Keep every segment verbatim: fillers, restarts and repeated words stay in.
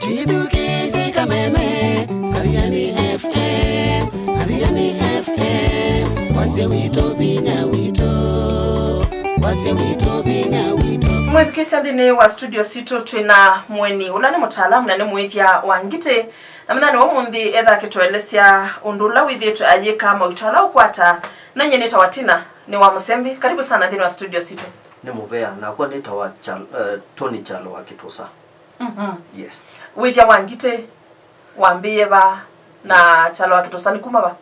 Twĩthukĩĩsye Kameme, Athiani F M, Athiani F M, wasya witũ, vinya witũ, wasya witũ, vinya witũ. Mwĩthukĩĩsya, nthĩnĩ wa studio sitũ twĩ na mũeni ũla nĩ mũtaalamu na nĩ mũĩthya wa ngitĩ, na mũthenya wa ũmũnthĩ ethĩwa akĩtũelesya ũndũ ũla wĩthĩĩtwe ayĩka, mawĩtũ ala ũkwata. Na nyie nĩtawa Tina, nĩ wa Mũsembi. Karibu sana nthĩnĩ wa studio sitũ. Nĩ mũvea, nakwa nĩtawa Chal-, eh, Tony Chalo wa Kĩtũsa. Mhm. Yes. Wĩthya wa ngitĩ wambĩĩe va, na Chalo wa Kĩtũsa nĩ kuma va?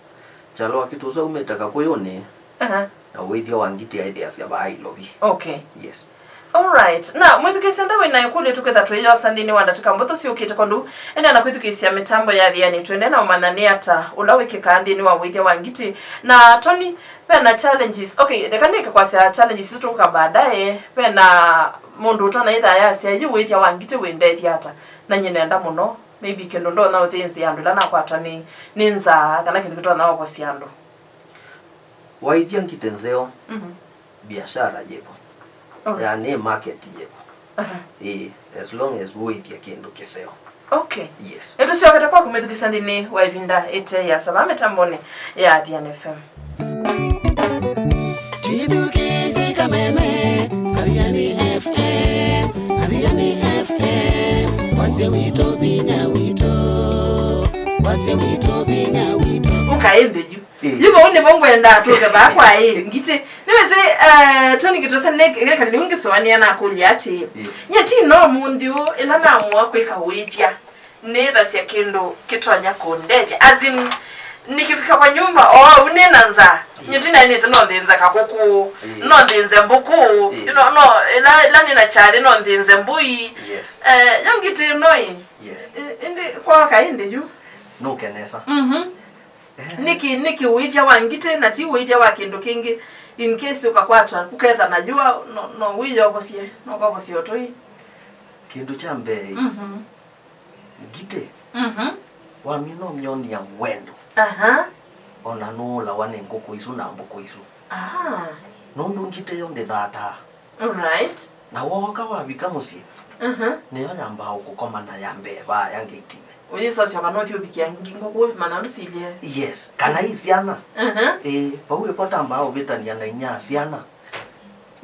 Chalo wa Kĩtũsa umĩte Kakũyũnĩ, aha, na wĩthya wa ngitĩ aĩthĩasya vaa Ilovi. Okay. Yes. Alright. Na mwĩthukĩĩsya, enda wĩ na ĩkũlyo tũkwĩtha twĩyosa nthĩnĩ wa ndatĩka mbũthũ syũkĩte, kwoou endeea na kwĩthukĩĩsya mĩtambo ya Athiani tũendee na ũmanya nĩ ata ũla wĩkĩkaa nthĩnĩ wa wĩthya wa ngitĩ. Na Tony, ve na challenges. Okay, leka nĩke kwasya challenges isu tũkũka baadaye. Ve na mũndũ ũtonya ĩtha yasya, "Yu wĩthya wa ngitĩ wĩndethya ata? Na nyie nenda mũno, maybe kĩndũ ndonya ũthĩnzĩa andũ ĩla nakwatwa nĩ, nĩ nzaa, kana kĩndũ kĩtonya ũvosya andũ." Waĩthya ngitĩ nzeo, mhm, biashara yĩvo. Alright. Yani market yĩvo. Aha. Ĩĩ, as long as wĩthya kĩndũ kĩseo. Okay. Yes. Nĩtũsyokete kwaku mwĩthukĩĩsya nthĩnĩ wa ĩvinda ĩte ya sava mĩtambonĩ ya Athiani F M. Twĩthukĩĩsye Kameme, Athiani F M, Athiani F M, wasya witũ, vinya witũ, wasya witũ, vinya witũ. Ũkaĩmbe yu. Ĩĩ. Yu vau nĩvo ngwenda tũke vaa kwa ĩ ngitĩ. Nĩwĩsĩ, eh, Tony Kĩtũsa nĩ, nĩ kĩndũ ngĩsũanĩa nakũlya atĩ, ĩĩ, nyie ti no mũnthĩ ũũ ĩla namũa kwĩka wĩthya, nĩthasya kĩndũ kĩtonya kũndethya. As in, nikifika kwa nyumba, oh, au nĩ na nzaa. Ĩĩ. Nyie ti naĩ nĩsĩ no nthĩnze kakũkũ, ĩĩ, no nthĩnze mbũkũ, ĩĩ, you know, no, ĩla, ĩla nĩ na kyalĩ no nthĩnze mbũi. Yes. Eh, yo ngitĩ ĩno ĩ. Yes. Ĩ-, ĩndĩ kwa kaĩndĩ yu. Nũke nesa. Mhm. Eh. Nĩkĩ, nĩkĩ ũĩthya wa ngitĩ na ti ũĩthya wa kĩndũ kĩngĩ? In case ũkakwatwa, kũketha na yũa, no, no wĩyovosye, no ũkovosye ũtũi. Kĩndũ kya mbee, mhm, ngitĩ, mhm, wamina ũmyonia wendo, aha, ona nũũlawa nĩ ngũkũ isu na mbũkũ isu. Aha. Nũndũ ngitĩ yo ndĩthataa. Alright. Na wooka wavika mũsyĩ, mhm, nĩyo yambaa ũkũkoma na ya mbee vaaya ngetinĩ. Ũyĩsosya kana ũthi ũvikĩa ngi-, ngũkũ, manya ũndũ silye. Yes, kana i syana. Mhm. Ĩĩ, vau ĩvo tambaa ũvĩtania na inyia syana.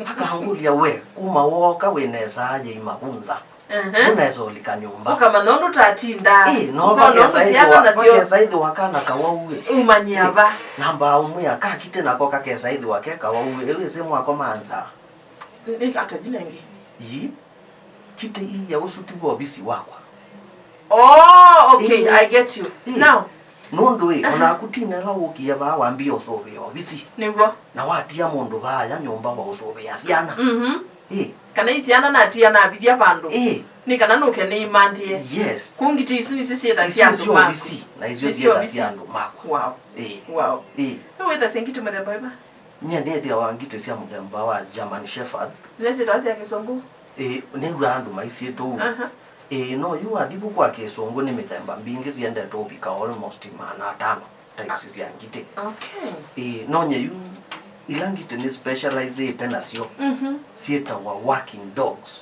Akangũlya, "We, kuma wooka wĩ nesaa yĩima vu nza. Mhm. Ndũnesa ũlika nyũmba." Ũkamanya ũndũ tatinda. Ĩĩ, no ũkona ũndũ syana vakesa ĩthĩwa, nasyo vakesa ĩthĩwa kana kawau ĩ. Umanyia va. Nambaa ũmwĩa, "Kakitĩ nako kakesa ĩthĩwa ke kawau ĩ, ĩwĩsĩ mwakoma nza." Nĩ ata yĩla ĩngĩ? Ii, kitĩ ii ya ũsu ti wovisi wakwa. Oh, okay, ii, I get you. Ii. Now. Nũndũ ĩ, aha, onaku tinela wũkie vaa wambie ũsũvĩe ovisi. Nĩw'o. Na watia mũndũ vaaya nyũmba wa ũsũvĩa syana. Mhm. Ii. Kana i syana natia navithya vandũ. Ii. Nĩ kana nũke nĩimanthĩe. Yes. Kũu ngitĩ isu nĩsyo syĩtha sya andũ maku. Isu syo ovisi, na isu syĩtha sya andũ maku. Wow. Ii. Wow. Ii. Nĩwĩthasya ngitĩ mũthemba wĩva? Nyie nĩthĩawa ngitĩ sya mũthemba wa German Shepherd. Nĩsyĩtawa sya Kĩsũngũ? Ĩĩ, nĩw'aa andũ maisyĩtwa ũu. Aha. Ĩĩ, no yu wathi vu kwa Kĩsũngũ nĩ mĩthemba mbingĩ syendetwe ũvika almost maana atano types sya ngitĩ. Okay. Ĩĩ, no nyie yu ila ngitĩ nĩ specializeĩte nasyo, mhm, syĩtawa working dogs.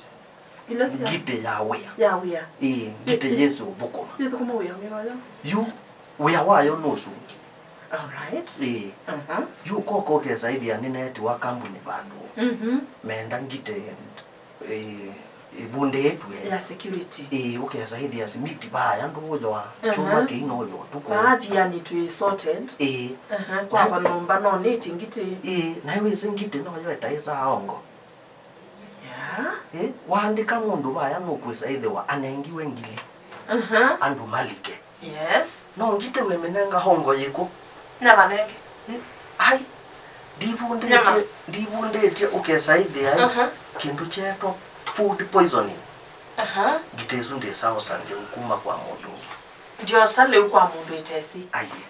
Ila sya ngitĩ ya wĩa. Ya wĩa. Ĩĩ, ngitĩ yĩsĩ ũthũkũma. Yĩthũkũma wĩa wĩva yo? Yu wĩa wayo nĩ ũsungi. Alright. Ĩĩ. Mhm. Yu ũkoka ũkesa ĩthĩa nĩneetiwa kambuni vandũ. Mhm. Meenda ngitĩ, ĩĩ, ĩvundĩĩtw'e. Ya security. Ĩĩ, ũkesa ĩthĩa simiti vaaya ndũũyoa, aha, kyũma kĩi noyo ũtukũ. Vaa Athiani twĩ sorted. Ĩĩ. Aha, kwakwa nyũmba no nĩti ngitĩ. Ĩĩ, naĩ wĩsĩ ngitĩ noyo ĩtaĩsaa ongo. Yeah. Eh, waandĩka mũndũ vaya nũkwĩsa ĩthĩwa anengiwe ngili. Uh-huh. Andũ malike. Yes. No ngitĩ wĩmĩnenga hongo yĩkũ? Nyamanenge. Eh, ai, ndivundĩtye, nyama, ndivundĩtye ũkesa ĩthĩa, eh, uh-huh, kĩndũ kyeetwa food poisoning. Uh-huh. Ngitĩ ĩsu ndĩsaosa lĩu kuma kwa mũndũ ũngĩ. Ndyosa lĩu kwa mũndũ ĩtesĩ. Aye.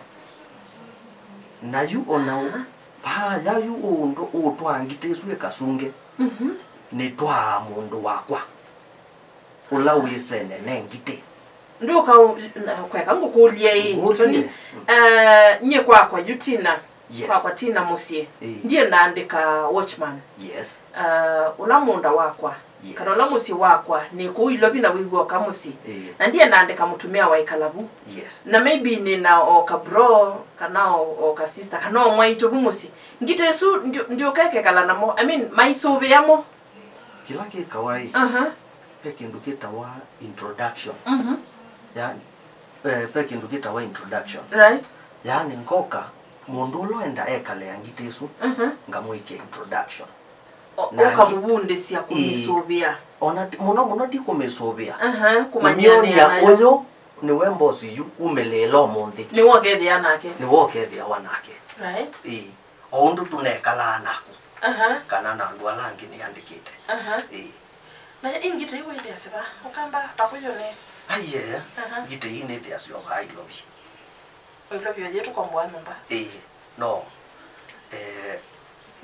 Na yu ona ũ, aha, vaya yu ũndũ ũtwaa ngitĩ ĩsu ĩkasunge, mhm, nĩtwaa mũndũ wakwa ũla wĩsene ne ngitĩ. Ndũka ũ-, na kweka ngũkũlye ĩ, ngũkũlye, Tony, mm, eh, nyie kwakwa yu Tina, yes, kwakwa Tina mũsyĩ, ĩĩ, ndiĩ ndaandĩka watchman. Yes. Eh, ũla mũũnda wakwa Yes. Kana ũla mũsyĩ wakwa, nĩ kũu Ilovi na wĩw'a oka mũsyĩ. Ĩĩ. Na ndienda andĩka mũtumĩa wa ĩkala vu. Yes. Na maybe nĩ na o ka bro, kana o, o ka sister, kana o mwaitũ vu mũsyĩ. Ngitĩ ĩsu ndi-, ndiũka ĩkekala namo. I mean, maisũvĩa mo. Kĩla kĩ kawaii, aha, ve kĩndũ kĩtawa introduction. Mhm. Ya, eh, ve kĩndũ kĩtawa introduction. Right. Yaani ngoka, mũndũ ũla wenda ekalea ngitĩ ĩsu, mhm, ngamwĩkĩa introduction. O-, na ngi-, ũkamũvundĩsya, ĩĩ, kũmĩsũvĩa. Ona ti-, mũno mũno ti kũmĩsũvĩa. Aha, kũmanyĩanĩa nayo. Kũmĩonia ũyũ nĩwe mbosi yu kumĩlĩĩla ũmũnthĩ. Nĩwe ũkethĩa nake. Nĩwe ũkethĩawa nake. Right. Ĩĩ. O ũndũ tũnekalaa naku. Aha. Kana na andũ ala angĩ nĩandĩkĩte. Aha. Ĩĩ. Na ĩ ngitĩ ii wĩthĩasya va? Ũkamba Kakũyũnĩ? Aiee, aha, ngitĩ ii nĩthĩasya o vaa Ilovi. Ilovi oyu tũkomboa nyũmba? Ĩĩ, no. Eh,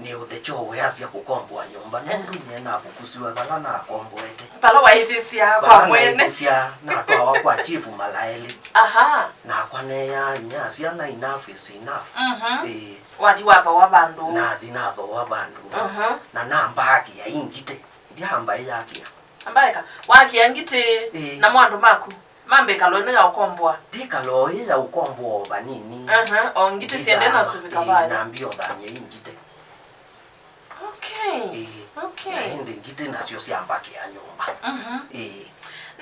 nĩ ũthekyo wĩasya kũkomboa nyũmba, nũndũ nyie navukusiwe vala nakomboete. Vala waĩthĩsya kwa mwene. Vala naĩthĩsya, natwawa kwa chief mala elĩ. Aha. Nakwa neeaa inyia syana, enough is enough. Mhm. Ĩĩ. Wathi wathooa vandũ. Nathi nathooa vandũ. Mhm. Na nambakĩa ii ngitĩ. Ndyaamba ĩyakĩa. Ambaeka. Wakĩa ngitĩ, ĩĩ, namo andũ maku mambĩka loene ya ũkomboa. Ndĩkala o ĩ ya ũkomboa o vanini. Aha, o ngitĩ siende na sũvĩka, ĩĩ, vaya. Nambia ũthamya ii ngitĩ. Okay. Ĩĩ. Okay. Na ĩndĩ ngitĩ nasyo syambakĩa nyũmba. Mhm. Ĩĩ.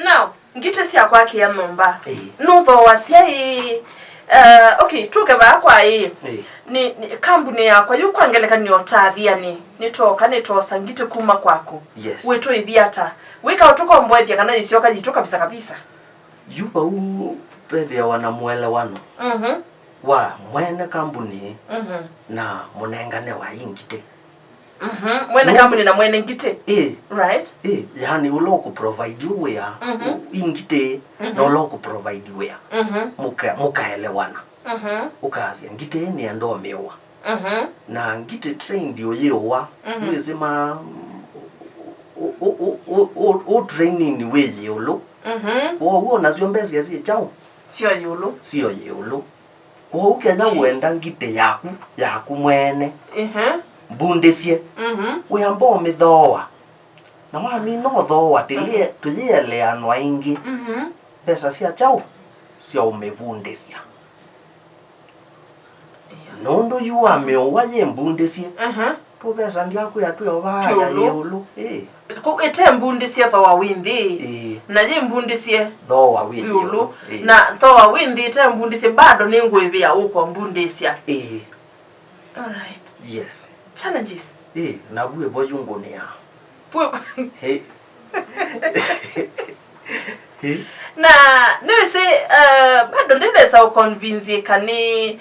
Now, ngitĩ sya kwakĩa nyũmba. Ĩĩ. Nũthooasya ĩĩ? Uh, okay, tũke vaa kwa ĩĩ. Ĩĩ. Nĩ, nĩ kambunĩ yakwa yu kwa ngelekany'o ta Athiani, nĩtwoka, nĩtwosa ngitĩ kuma kwaku. Yes. Wĩtũĩvya ata? Wĩka ũtũkomboethya kana yĩsyoka yitũ kabisa kabisa? Yu vau vethĩawa na mũelewano, mhm, wa mwene kambunĩ, mhm, na mũnengane wa ii ngitĩ. Mhm. Mwene, nũ-, kambunĩ na mwene ngitĩ. Ĩĩ. Right. Ĩĩ, yaani ũla ũkũprovide wĩa, mhm, ii ngitĩ, mhm, na ũla ũkũprovide wĩa. Mhm. Mũka-, mũkaelewana. Mhm. Ũkasya, ngitĩ ĩĩ nĩenda ũmĩũa. Mhm. Na ngitĩ trained ũyĩũa, mhm, wĩsĩ ma, ũ, ũ, ũ training wĩ ĩũlũ. Mhm. Kwoou onasyo mbesa syĩ kyaũ? Syo ĩũlũ. Syo ĩũlũ. Kwoou kethwa, okay, wenda ngitĩ yaku, yaku mwene, mhm, mbundĩsye, mhm, wĩamba ũmĩthooa. Na wamina ũthooa, tĩlĩ-, mhm, tũyĩeleanwa ĩngĩ. Mhm. Mbesa sya kyaũ? Sya ũmĩvundĩsya. Yeah. Nũndũ yu wamĩũa yĩ mbundĩsye, mhm, tũvesa ndyakwĩa twĩ o vaa ya ĩũlũ. Ĩĩ. Kũ-, ĩte mbundĩsye thooa wĩ nthĩ. Ĩĩ. Na yĩ mbundĩsye thooa wĩ ĩũlũ. Ĩũlũ. Ĩĩ. Na thooa wĩ nthĩ ĩte mbundĩsye, bado nĩngũĩvĩa ũkwa mbundĩsya. Ĩĩ. All right. Yes. Challenges. Ĩĩ, na vu ĩvo yungũnĩa. Vu- Ĩĩ. Ĩĩ. Na nĩwĩsĩ, uh, bado ndĩnesa ũconvinsiĩka nĩ,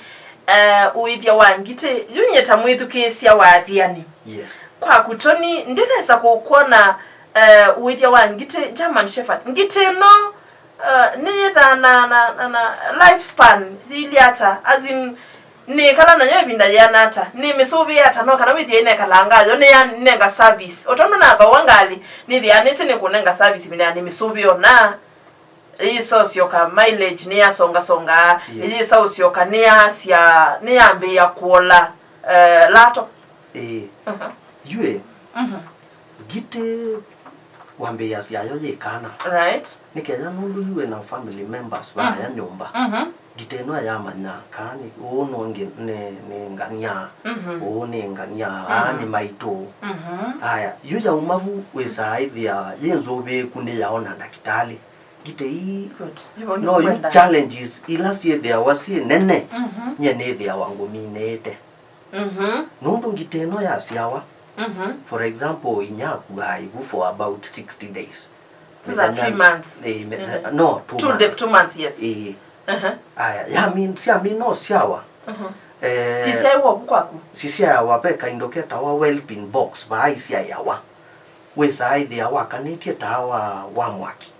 uh, ũĩthya wa ngitĩ yu nyie ta mwĩthukĩĩsya wa Athiani. Yes. Kwaku Tony, ndĩnesa kũkwona, uh, ũĩthya wa ngitĩ German Shepherd. Ngitĩ ĩno, uh, nĩyĩthaa na, na, na, na lifespan yĩilyĩ ata? As in, nĩkala nayo ĩvinda yĩana ata? Nĩmĩsũvĩe ata? No kana wĩthĩe ĩnekalanga yo, nĩyanenga service. O tondũ nathooa ngalĩ, nĩthĩaa nĩsĩ nĩkũnenga service ĩvinda ya nĩmĩsũvĩe ona. Ĩyĩsa ũsyoka mileage nĩyasongasongaa, yes, ĩyĩsa ũsyoka nĩyasya, nĩyambĩĩa kũola, eh, lato. Ĩĩ. Mhm. Yu ĩ, mhm, ngitĩ wambĩĩasya yo yĩ kana. Right. Nĩ kenda nũndũ yu wĩ na family members vaya, mhm, nyũmba. Mhm. Ngitĩ ĩno yamanya kana nĩ, ũũ nũngĩ nĩ, nĩ ngania, mhm, ũũ nĩ ngania, aa, mhm, nĩ maitũ. Mhm. Aya, yu yauma vu wĩsaa ĩthĩa yĩ nzũvĩĩku nĩyaona ndakĩtalĩ. Ngitĩ ii, good, no yu challenges ila syĩthĩawa syĩ nene, mhm, nyie nĩthĩawa ngũminĩĩte. Mhm. Nũndũ ngitĩ ĩno yasyawa, mhm, for example, inya akuaa ĩvu for about sixty days. Those are three months. Ĩĩ, mĩthenya, mhm, no, two months. Two months, yes. Ĩĩ. Uh-huh. Aya, yami-, syamina ũsyawa. Mhm. Eh, sisyaĩwa ũvu kwaku? Sisyaĩawa ve kaindo ketawa whelping box, vaa isyaĩawa. Wĩsaa ĩthĩa wakanĩtye taa wa, wa mwaki.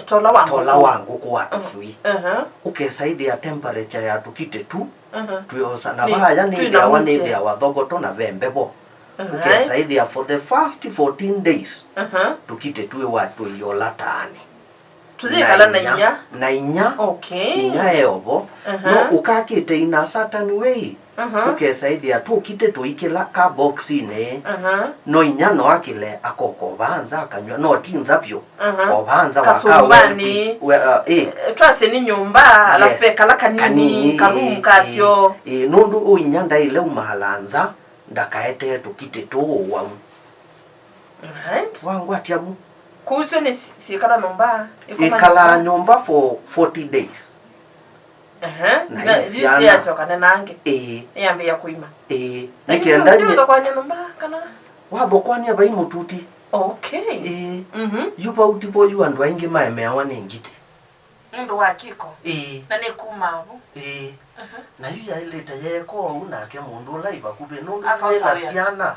Tola wa ngũkũ. Tola wa ngũkũ wa tũswii. Mhm. Ũkesa ĩthĩa temperature ya tũkitĩ tu, mhm, twĩosa. Na vaya nĩthĩawa, nĩthĩawa thogoto na ve mbevo. Right. Ũkesa ĩthĩa for the first fourteen days, mhm, tũkitĩ twĩwa twĩiola taanĩ. Tũyĩkala na inya. Na inya. Okay. Inya eovo. Aha. No ũkakĩte in a certain way. Aha. Ũkesa ĩthĩa tũkite tũikĩla ka boxinĩ. Aha. No inya no akĩle akoko vaa nza akanywa. No ti nza vyũ. Aha. O vaa nza wa ka Kasumbani. Olympic. We, uh, eh. Eh, twasye nĩ nyũmba, alafu Yes. ve kala kanini, Kanini, karumu eh, kasyo. Eh, eh. Nũndũ ũinya ndaĩle umaala nza, ndakaetee tũkite tũũ wau. Right. Wangwatia vu. Kũu syo nĩ si-, siĩkala nyũmba, ĩkoma Ĩkalaa nyũmba. Nyũmba for forty days. Ehe. Na Na ĩ yu syana. Siasyoka nenange. Ĩĩ. Ĩyambĩĩa kũima. Ĩĩ. Na Nĩ yu kenda nĩ nye- ũthokwany'a nyũmba kana? Wathokwany'a vai mũtuti. Okay. Ĩĩ. Mhm. Yu vau ti vo yu andũ aingĩ maemeawa nĩ ngitĩ. Nũndũ wa kĩko. Ĩĩ. Na nĩ kuma vu. Ĩĩ. Mhm. Na yu yaĩlĩte yeeka ũu nake mũndũ ũla ĩ vakuvĩ nũndũ Akosa yĩna wĩa. Syana,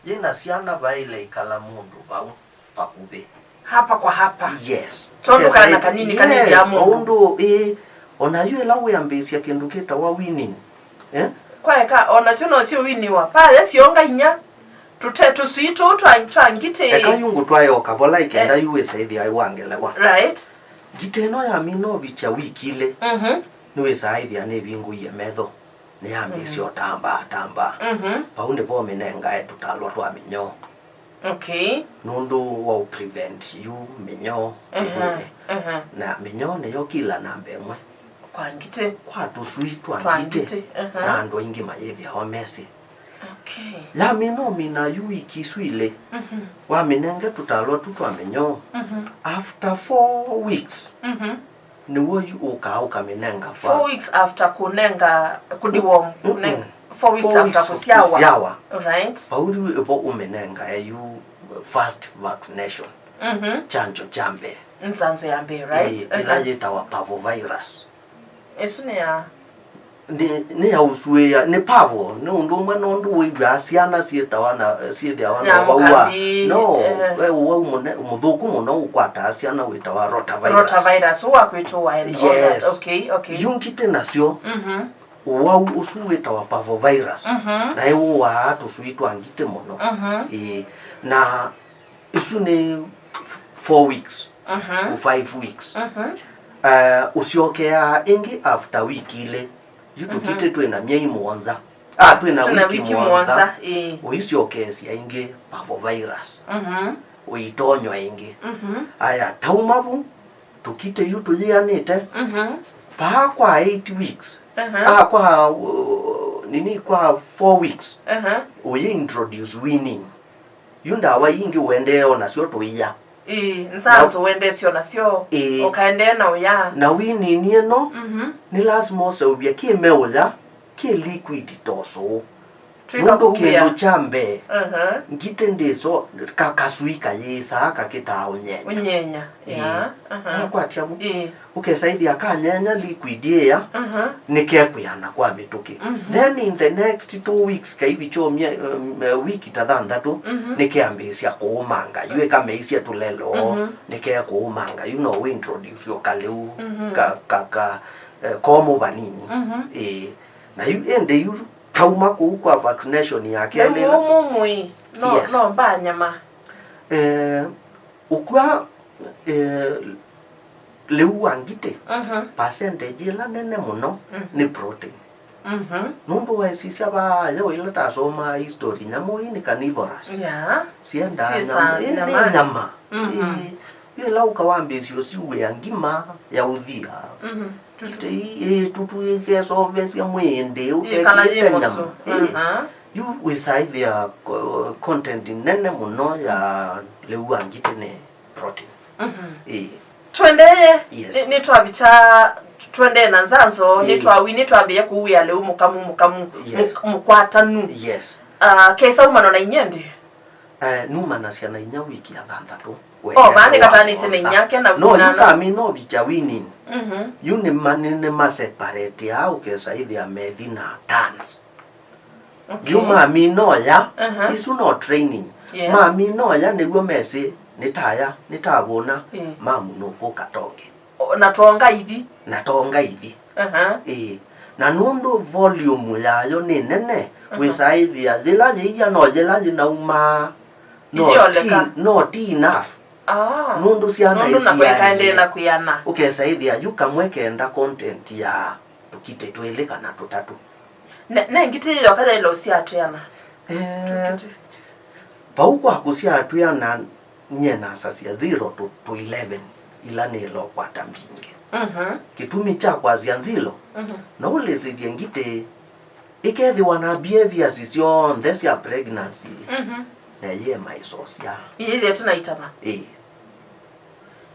yĩna syana vaĩle ĩkala mũndũ vau vakuvĩ. Hapa kwa hapa. Yes. Tondũ Yes, kana I- kanini yes, kanini ya mũndũ. Ũndũ ĩĩ. Ona yu ĩla wĩambĩĩsya kĩndũ kĩtawa winning. Eh? Kwaeka, ona syo no syo winiwa. Paya sionga inya. Tũte tũsui tũu twa, twa ngitĩ. Eka yu ngũtwae o kavola ikenda Eh. Yu wĩsaĩthĩa wangelewa. Right. Ngitĩ ĩno yamina ũvikya wiki ilĩ, Mhm. nĩwĩsaa ĩthĩa nĩvingũie metho, nĩyambĩĩsya Mhm. ũtambaa tambaa. Mhm. Vau nĩvo mĩnengae tũtalwa twa mĩnyoo. Okay. Nũndũ wa ũ prevent yu mĩnyoo Aha, ĩvũne. Aha. Na mĩnyoo nĩyo kila namba ĩmwe. Kwa ngitĩ. Kwa tũsui twa Twa ngitĩ. Ngitĩ, aha. Na andũ aingĩ mayĩthĩawa mesĩ. Okay. Yamina ũmina yu wiki isu ilĩ, Mhm. wamĩnenge tũtalwa tu twa mĩnyoo. Mhm. After four weeks, Mhm. nĩw'o yu ũkaa ũkamĩnenga Four va- weeks after kũnenga, kũdiwom, Mm-mm. kũnenga, four weeks Four after weeks kũsyawa. Kũsyawa. Right. Vau yu ĩvo ũmĩnengae yu first vaccination. Mhm. Chanjo cha mbee. Nsanzo ya mbee, right? Ĩ-, ĩla Aha. Yĩtawa parvovirus. Ĩsu nĩ ya Nĩ, nĩ ya ũsuĩa, nĩ parvo, nĩ ũndũ ũmwe nũndũ wĩw'aa syana syĩtawa na, syĩthĩawa na ũvau wa, Nyamũkambi, no, eh. We ũvau mũne-, mũthũku mũno ũkwataa syana wĩtawa rotavirus. Rotavirus, ũũ wa kwĩtũwa and all that. Yes. Okay, okay. Yu ngitĩ nasyo, Mhm. ũvau ũsu wĩtawa parvovirus, Mhm. na ĩũaa tũsui twa ngitĩ mũno. Mhm. Ĩĩ, na Isu nĩ four weeks Mhm. to five weeks. Mhm. Eh, ũsyokeaa ĩngĩ after wiki ilĩ. Yu Mhm. tũkitĩ twĩ na myei mũonza. Ah, twĩ na Twĩ na wiki wiki mũonza. mũonza, ĩĩ. Ũisyokeesya ĩngĩ parvovirus. Mhm. Ũitonywa ĩngĩ. Mhm. Aya, tauma vu, tũkitĩ yu tũyĩanĩte. Mhm. Paa kwa eight weeks. Mhm. Ah, kwa, uh, nini, kwa four weeks. Mhm. Ũyĩ introduce weaning. Yu ndawa ingĩ ũendee o nasyo tũia. Ĩĩ, nzanzo ũendesyo nasyo, Ĩĩ. Ũkaendee na ũya. Na wininie no, Mhm. Nĩ lasima ũseũvye kĩ meũya, kĩ liquid ta ũsũũ. Twĩka Nũndũ kũvĩa. Kĩndũ kya mbee, Aha. Ngitĩ ndĩso, ka, kasui kayĩsaa kakĩtaa ũnyenya. Ũnyenya, Ĩĩ. Ya, aha. Nakwatya vu. Ĩĩ. Ũkesa ĩthĩa kanyenya liquid ĩya, Mhm. Nĩkekwĩana kwa mĩtũkĩ. Mhm. Then in the next two weeks, kaivi kyomya, um, uh, wiki ta thanthatũ, Mhm. Nĩkeambĩĩsya kũũmanga yu, ĩkameisye tũlelo, Mhm. Nĩkekũũmanga yu, no wĩ introduce o kalĩu, Mhm. Ka, ka, ka, eh, komũ vanini. Mhm. Ĩĩ. Na yu ĩndĩ yu tauma kũu kwa vaccination ya kelĩ. Lĩu ũmũmũĩ, no, Yes. No mbaa nyama. Eh, Ũkw'a, eh, lĩu wa ngitĩ, Mhm. Percentage ĩla nene mũno Mhm. Nĩ protein. Mhm. Nũndũ waisisya vaa yo ĩla tasomaa history, nyamũ ii nĩ carnivorous. Yeah. Siendaa Syĩ nyamũ. Sa-, Ĩĩ, nĩ nyamanĩ. Nyama. Mhm. Ĩĩ, yu ĩla ũka wambĩĩsya ũsiwĩa ngima ya ũthia. Mhm. Tutu. Ngitĩ ii, ĩĩ, tutu ĩkesovesya mwĩĩ ndĩ Ĩkala yĩ ũtekĩte mũsũ. Nyama. Ĩĩ. Aha. Yu wĩsaĩthĩa co-, content nene mũno ya lĩu wa ngitĩ nĩ protein. Mhm. Ĩĩ. Tũendee, Yes. nĩ, nĩtwavikya, tũendee na nzanzo, Ĩĩ. Nĩtwawi, nĩtwambĩĩa kũwĩa lĩu mũkamu, mũkamu, Yes. mũk-, mũkwatanu. Yes. Ah, kesa umana na inyia ndĩ? Eh, numanasya na inya wiki ya thanthatũ. Oh, maana nĩkatanĩsye na inyake na No, wiki nana. Yukamina ovikya winini. Mhm. Yu nĩ ma-, nĩ, nĩ maseparate aa ũkesa ĩthĩa methi na tans. Okay. Yu mamina oya, Aha. Isu no training. Yes. Mamina oya nĩw'o mesĩ, nĩtaya, nĩtavũna, Mm. Mamu nũkũ katonge. O, na tonga ithi. Na tonga ithi. Aha. Ĩĩ. Na nũndũ volume yayo nĩ nene, Mhm. Wĩsaĩthĩa yĩla yĩia no yĩla yĩnaumaa. No ti, Iyoleka. No ti enough. Ah. Nũndũ syana nũndũ na isianĩe. Kweka endeee na kwĩana. Ũkesa ĩthĩa yu kamwe kenda content ya tũkitĩ twĩlĩ kana tũtatũ. Ne, ne ngitĩ yoka yaĩle ũsyatwĩana. Eh, tũkitĩ. Vau kwa kũsyatwĩana, nyie nasasya zero to, to eleven ila nĩĩla ũkwata mbingĩ. Mhm. Kĩtumi kya kwasya zero, mhm, no ũlĩsĩthye ngitĩ ĩkethĩwa na behaviors syonthe sya pregnancy, mhm, na yĩema ĩsosya. Iyĩthĩe tena itava. Ĩĩ.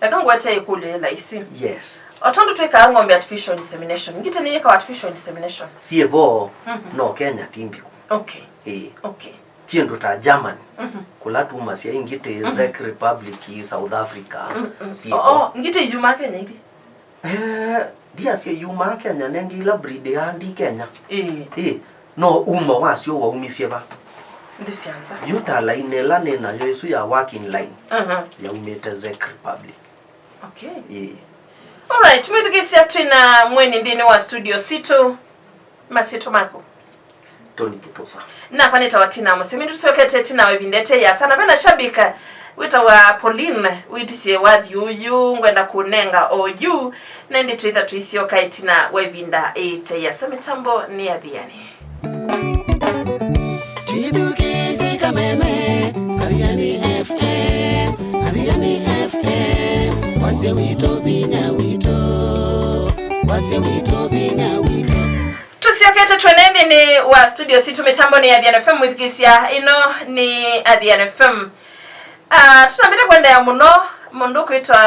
Eka ngwete ĩkũlyo yĩ laisi. Yes. O tondũ twĩkaa ng'ombe artificial insemination, ngitĩ nĩyĩkawa artificial insemination? Syĩ vo, mhm, no Kenya ti mbiku. Okay. Ĩĩ. Okay. Kĩndũ ta Germany, mhm, kũla tumasya ingĩ tĩ, mhm, Czech Republic, South Africa, mm, mm, syĩ vo. Oh, ngitĩ iyumaa Kenya ithi? Eh, ndiasya iyumaa Kenya, nengĩ ila breed ya ndi Kenya. Ĩĩ. Ĩĩ, no umo wasyo waumisye va? Ndĩsyanza. Yu ta line ĩla nĩ nayo ĩsu ya working line, mhm, yaumĩte Czech Republic. Okay. Ĩĩ. Alright, mwĩthukĩĩsya twĩ na mweni nthĩnĩ wa studio sitũ. Masyĩtwa maku? Tony Kĩtũsa. Nakwa nĩtawa Tina Mũsemi, nĩtũsyokete ĩtina wa ĩvinda ĩte yĩasa. Na vena shabika wĩtawa Pauline wĩtisye wathi ũyũ, ngwenda kũnenga oyu, na ĩndĩ twĩtha tũisyoka ĩtina wa ĩvinda ĩte yĩasa. Mĩtambo nĩ Athiani. Twĩthukĩĩsye kameme, Athiani F M, Athiani F M, wasya witũ, vinya witũ, wasya witũ, vinya witũ. Tũsyokete twene nthĩnĩ wa studio sitũ, mĩtambo nĩ Athiani F M, mwĩthukĩĩsya, ĩno nĩ Athiani F M. Ah, tũtambĩte kũendeea mũno, mũndũ ũkwĩtwa,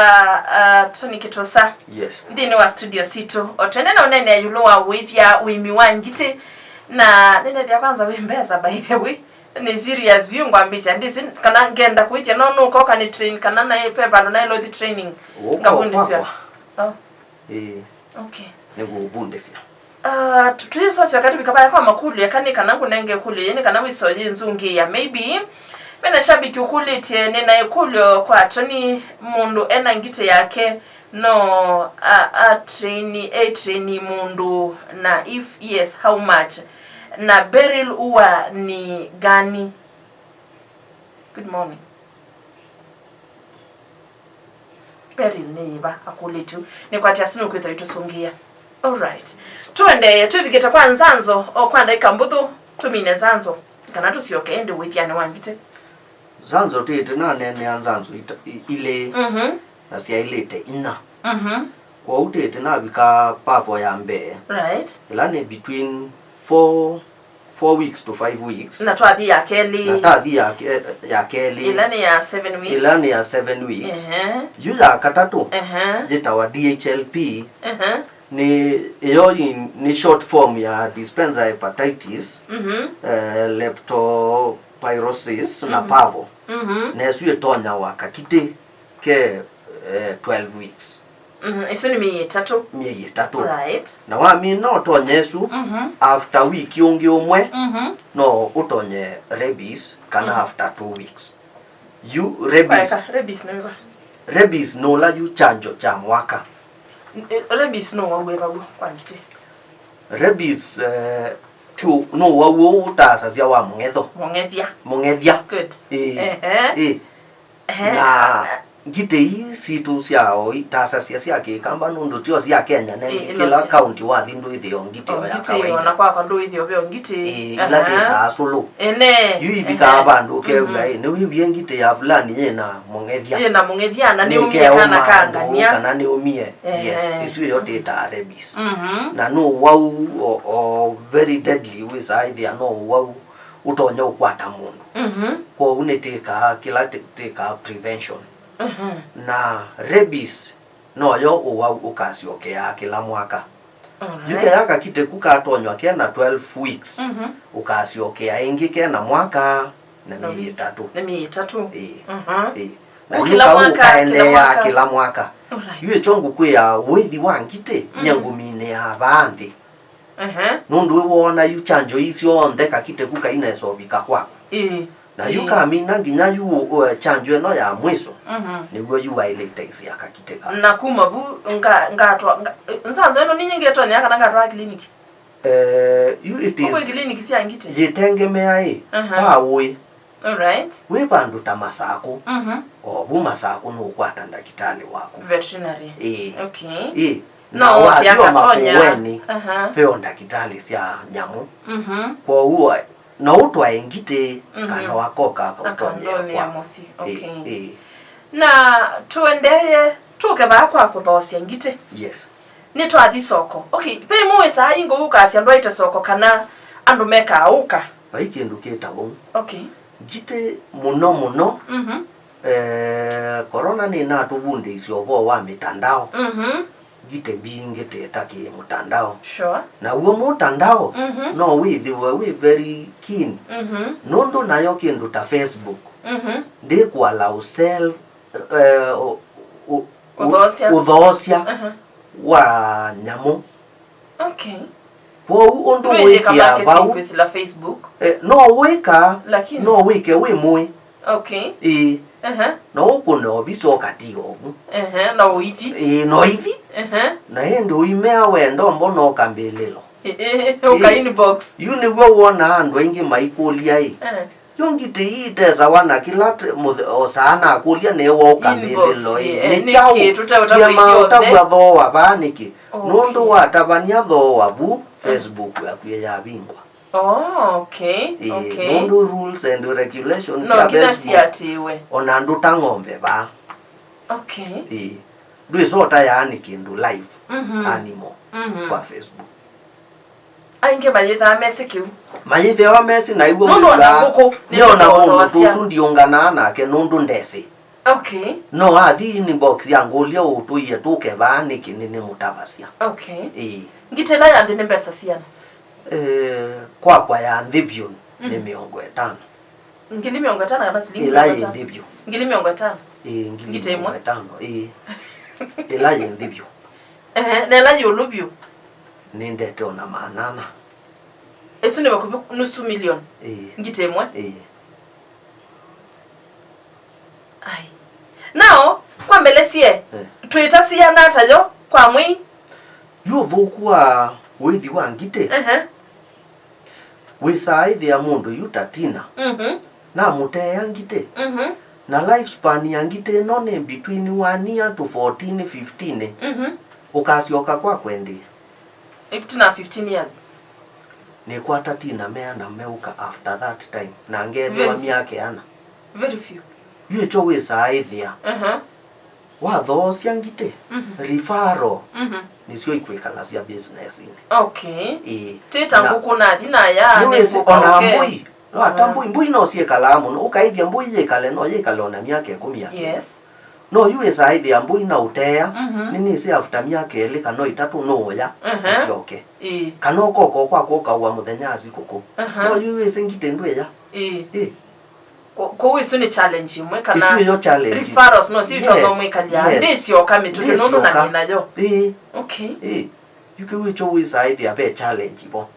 ah, Tony Kĩtũsa. Yes. Nthĩnĩ wa studio sitũ, o twene na ũneenea ĩũlũ wa ũĩthya ũĩmi wa ngitĩ, na nĩnethĩa kwanza wĩ mbesa, by the way. Nĩ serious yu ngwambĩĩsya, ndĩsĩ kana ngenda kũĩthya no nũkoka nĩ train, kana naĩ pe vandũ naĩ lothi training. Ũka ngavundĩsya kwakwa. Oh. Ĩĩ. Okay. Nĩkũvundĩsya. Ah, tu-, tũyĩsosya katĩvika vaya kwa makũlyo, eka nĩ kana ngũnenge ĩkũlyo yĩĩ, nĩ kana wĩse ũyĩnzũngĩĩa. Maybe, vena shabiki ũkũlĩtye, nĩ na ĩkũlyo kwa Tony, mũndũ ena ngitĩ yake, no a, a train, e train mũndũ, na if yes, how much? Na Beryl huwa ni gani? Good morning. Beryl nĩ yĩva akũlĩtye ũu? Nĩkwatĩ asu nũkwĩthwa itũsũngĩa. Alright. Tũendee, twĩvikĩte kwa nzanzo, o kwa ndaĩka mbũthũ, tũmine nzanzo, kana tũsyoke ĩndĩ ũĩthyanĩ wa ngitĩ. Nzanzo tĩtĩ naneenea nzanzo ita-, i-, ilĩ, mhm, na syaĩlĩte inya. Mhm. Kwoou tĩtĩ navika pavo ya mbee, right, ĩla nĩ between four four weeks to five weeks. Na twathi ya kelĩ. Na tathi ya ke-, ya kelĩ. Ĩla nĩ ya seven weeks. Ĩla nĩ ya seven weeks. Ehe. Yu ya katatũ, ehe, yĩtawa D H L P. Ehe. Nĩ, ĩyo i-, nĩ short form ya dispenser hepatitis, mhm, eh, leptospirosis na, mhm, parvo. Mhm. Na ĩsu ĩtonyawa kakitĩ ke, eh, twelve weeks. Mhm, ĩsu nĩ myei ĩtatũ. Myei ĩtatũ. Right. Na wamina ũtonye ĩsu, mhm, after wiki ũngĩ ũmwe, mhm, no ũtonye rabies kana, mhm, after two weeks. Yu rabies. Eka, rabies nĩ wĩva? Rabies nĩ ũla yu chanjo kya mwaka. N-, eh, rabies no wau wĩva w'o kwa ngitĩ? Rabies, eh, tu no wau ũtasasya wa mũng'etho. Mũng'ethya. Mũng'ethya. Good. Ĩĩ. Ehe. Ĩĩ. Ehe. Na ngitĩ ii sitũ sya o itasasya sya Kĩkamba nũndũ tyo sya Kenya, nengĩ, ĩĩ, kĩla kaunti wathi ndwĩthĩo ngitĩ o ya kawaida. Ngitĩ o na kwakwa ndwĩthĩo veo ngitĩ. Ĩĩ, ila, aha, twĩtaa sũlũ. Ene. Yu ivikaa, ehe, vandũ ũkew'a, mhm, ĩ, nĩwĩwie ngitĩ ya fulani yĩna mũng'ethya. Yĩna mũng'ethya na nĩũmie kana ka ngania. Kana nĩũmie. Ehe. Yes, ĩsu ĩyo twĩtaa rabies. Mhm. Na no wau o, o very deadly, wĩsaa ĩthĩa no wau ũtonya ũkwata mũndũ. Mhm. Kwoou nĩtĩkaa kĩla tĩ-, tĩkaa prevention. Mhm. Na rabies noyo ũwau ũkasyokeaa kĩla mwaka. Alright. Yu kea kakitĩ ku katonywa kena twelve weeks, mhm, ũkasyokea ĩngĩ kena mwaka na myei ĩtatũ. Na myei ĩtatũ. Ĩĩ. Mhm. Ĩĩ. Na yu kau ũkaendeea kĩla mwaka. Alright. Yu ĩkyo ngũkwĩa wĩthi wa ngitĩ, mhm, nyie ngũminĩaa vaa nthĩ. Ehe. Nũndũ wĩwona yu chanjo ii syonthe kakitĩ ku kainesa ũvika kwaku. Ĩĩ. Na yu, ĩĩ, kamina nginya yu, uh, chanjo ĩno ya mwiso, mhm, nĩw'o yu waĩlĩte ĩsĩ ya kakitĩ ka. Na kuma vu nga-, ngatwa-, nga-, nzanzo ĩno ninyi ngĩtonya kana ngatwaa kiliniki? Eh, yu it is. Ũkwĩ kiliniki sya ngitĩ? Yĩtengemea ĩ, aha, kwa ũĩ. Alright. Wĩ vandũ ta Masakũ, Mhm. o vu Masakũ nũkwata ndakĩtalĩ waku. Veterinary. Ĩĩ. Okay. Ĩĩ. No, na okay, wathi o akatonya. Makueni, Aha. Ve o ndakĩtalĩ sya nyamũ. Mhm. Kwoou no ũtwae ngitĩ, Mhm. kana wakoka akaũtonyea Akandonea kwaku. Mũsyĩ. Ĩĩ, Okay. ĩĩ. Na tũendee, tũke vaa kwa kũthoosya ngitĩ. Yes. Nĩtwathi soko. Okay, ve ĩmwe wĩsaa ingĩ ũkasya ndwaĩte soko kana andũ mekaa ũka. Vai kĩndũ kĩtawa ũu. Okay. Ngitĩ mũno mũno, Mhm. eh, corona nĩnatũvundĩisye ũvoo wa mĩtandao. Mhm. Ngitĩ mbingĩ tĩta kĩ mũtandao. Sure. Naw'o mũtandao Mhm. no wĩthĩwe wĩ very keen. Mhm. Nũndũ nayo kĩndũ ta Facebook Mhm. ndĩkũallow self, eh, ũ- ũ- ũ- Ũthoosya. Ũthoosya Aha. wa nyamũ. Okay. Kwoou ũndũ Ndwĩthĩka wĩkĩa marketing vau, kwĩsĩla Facebook. Eh, no wĩka, Lakini no wĩke wĩ mũĩ. Okay. Ĩĩ. Aha. No ũkũne ovisa ũkatia ovu. Aha, na ũithi. Ĩĩ, no ithi. Aha. Na ĩndĩ ũimea wendo mbo no kambĩlĩlo. Ũka Ĩĩ. Inbox. Yu nĩw'o wonaa andũ aingĩ maikũlya ĩ. Eh. Yo ngitĩ ii itesawa na kĩla t- mũthe- o saa nakũlya nĩwa ũkambĩlĩlo Inbox, ĩ. Eh, Nĩ nĩ kyaũ? Kĩ tũte- ũtavya Syama ithyothe? Ũtavw'a thooa vaa nĩkĩ? Okay. Nũndũ watavany'a thooa vu, Facebook yaku ĩyavingwa. Oh, okay, Ĩĩ, okay. Nũndũ rules and regulations No sya nginya Facebook, siatĩwe. Ona ndũta ng'ombe vaa. Okay. Ĩĩ. Ndwĩsota yaani kĩndũ live, Mhm. animal, Mhm. kwa Facebook. Aingĩ mayĩthaa mesĩ kĩu. Mayĩthĩawa mesĩ na iw'o Nũndũ ona wĩw'aa, ngũkũ nĩ nĩona mũndũ tũtothosya. Tũsu ndiũnganaa nake nũndũ ndesĩ. Okay. No athi inbox yangũlya ũtũie tũke vaa nĩkĩ nĩnĩmũtavasya. Okay. Ĩĩ. Ngitĩ ĩla ya nthĩ nĩ mbesa siana? Eh, kwakwa ya nthĩ vyũ nĩ Mm. mĩongo ĩtano. Ngili mĩongo ĩtano kana silingi Ĩla mĩongo yĩ ĩtano? Nthĩ vyũ. Ngili mĩongo ĩtano? Ĩĩ, ngili Ngitĩ ĩmwe? Mĩongo ĩtano, ĩĩ. Ĩla yĩ nthĩ vyũ. Ehe, na ĩla yĩ ĩũlũ vyũ? Nĩndete ona maana ana. Ĩsu nĩ vakuvĩ nusu milioni? Ĩĩ. Ngitĩ ĩmwe? Ĩĩ. Ai. Nao, kwa mbele sie, Eh. Twĩta siana ata yo kwa mwei? Yu ũthũku wa ũithi wa ngitĩ. Ehe. Wĩsaa ĩthĩa mũndũ yu ta Tina. Mhm. Namũteea ngitĩ. Mhm. Na lifespan ya ngitĩ ĩno nĩ between one year to fourteen, fifteen. Mhm. Ũkasyoka kwa kwendĩ. Fifteen na fifteen years. Nĩkwata Tina meana meũka after that time. Na ngethĩwa Very few. Myaka ĩana. Very few. Yu ĩkyo wĩsaa ĩthĩa. Aha. Wathoosya ngitĩ, Mhm. referral, Mhm. nĩsyo ikwĩkalasya business-inĩ. Okay. Ĩĩ. Tĩ ta Na ngũkũ nathi naya, nĩwĩsĩ, ona nĩngũka ũke. Mbũi, wata Ah. mbũi, mbũi no syĩkalaa mũno. Ũkaĩthya mbũi yĩkale, no yĩkale ona myaka ĩkũmi ya kenda. Yes. No yu wĩsaa ĩthĩa mbũi na ũteea, Mhm. nĩnĩsĩ after myaka ĩlĩ kana ĩtatũ nũũya, Mhm. ĩsyoke. Ĩĩ. Kana ũkoka kwakwa ũkaua mũthenya asikũkũ. Aha. No yu wĩsĩ ngitĩ ndwĩya. Ĩĩ. Ĩĩ. Ko- kwoou isu nĩ challenge imwe kana Isu ĩyo challenge. Referrals no si Yes, itonya ũmwĩkalya yes. Ndĩsyoka mĩtũkĩ nũndũ na Ndĩsyoka. Nĩ nayo. Ĩĩ. Okay. Ĩĩ. Yu kĩu ĩkyo wĩsaa ĩthĩa ve challenge vo.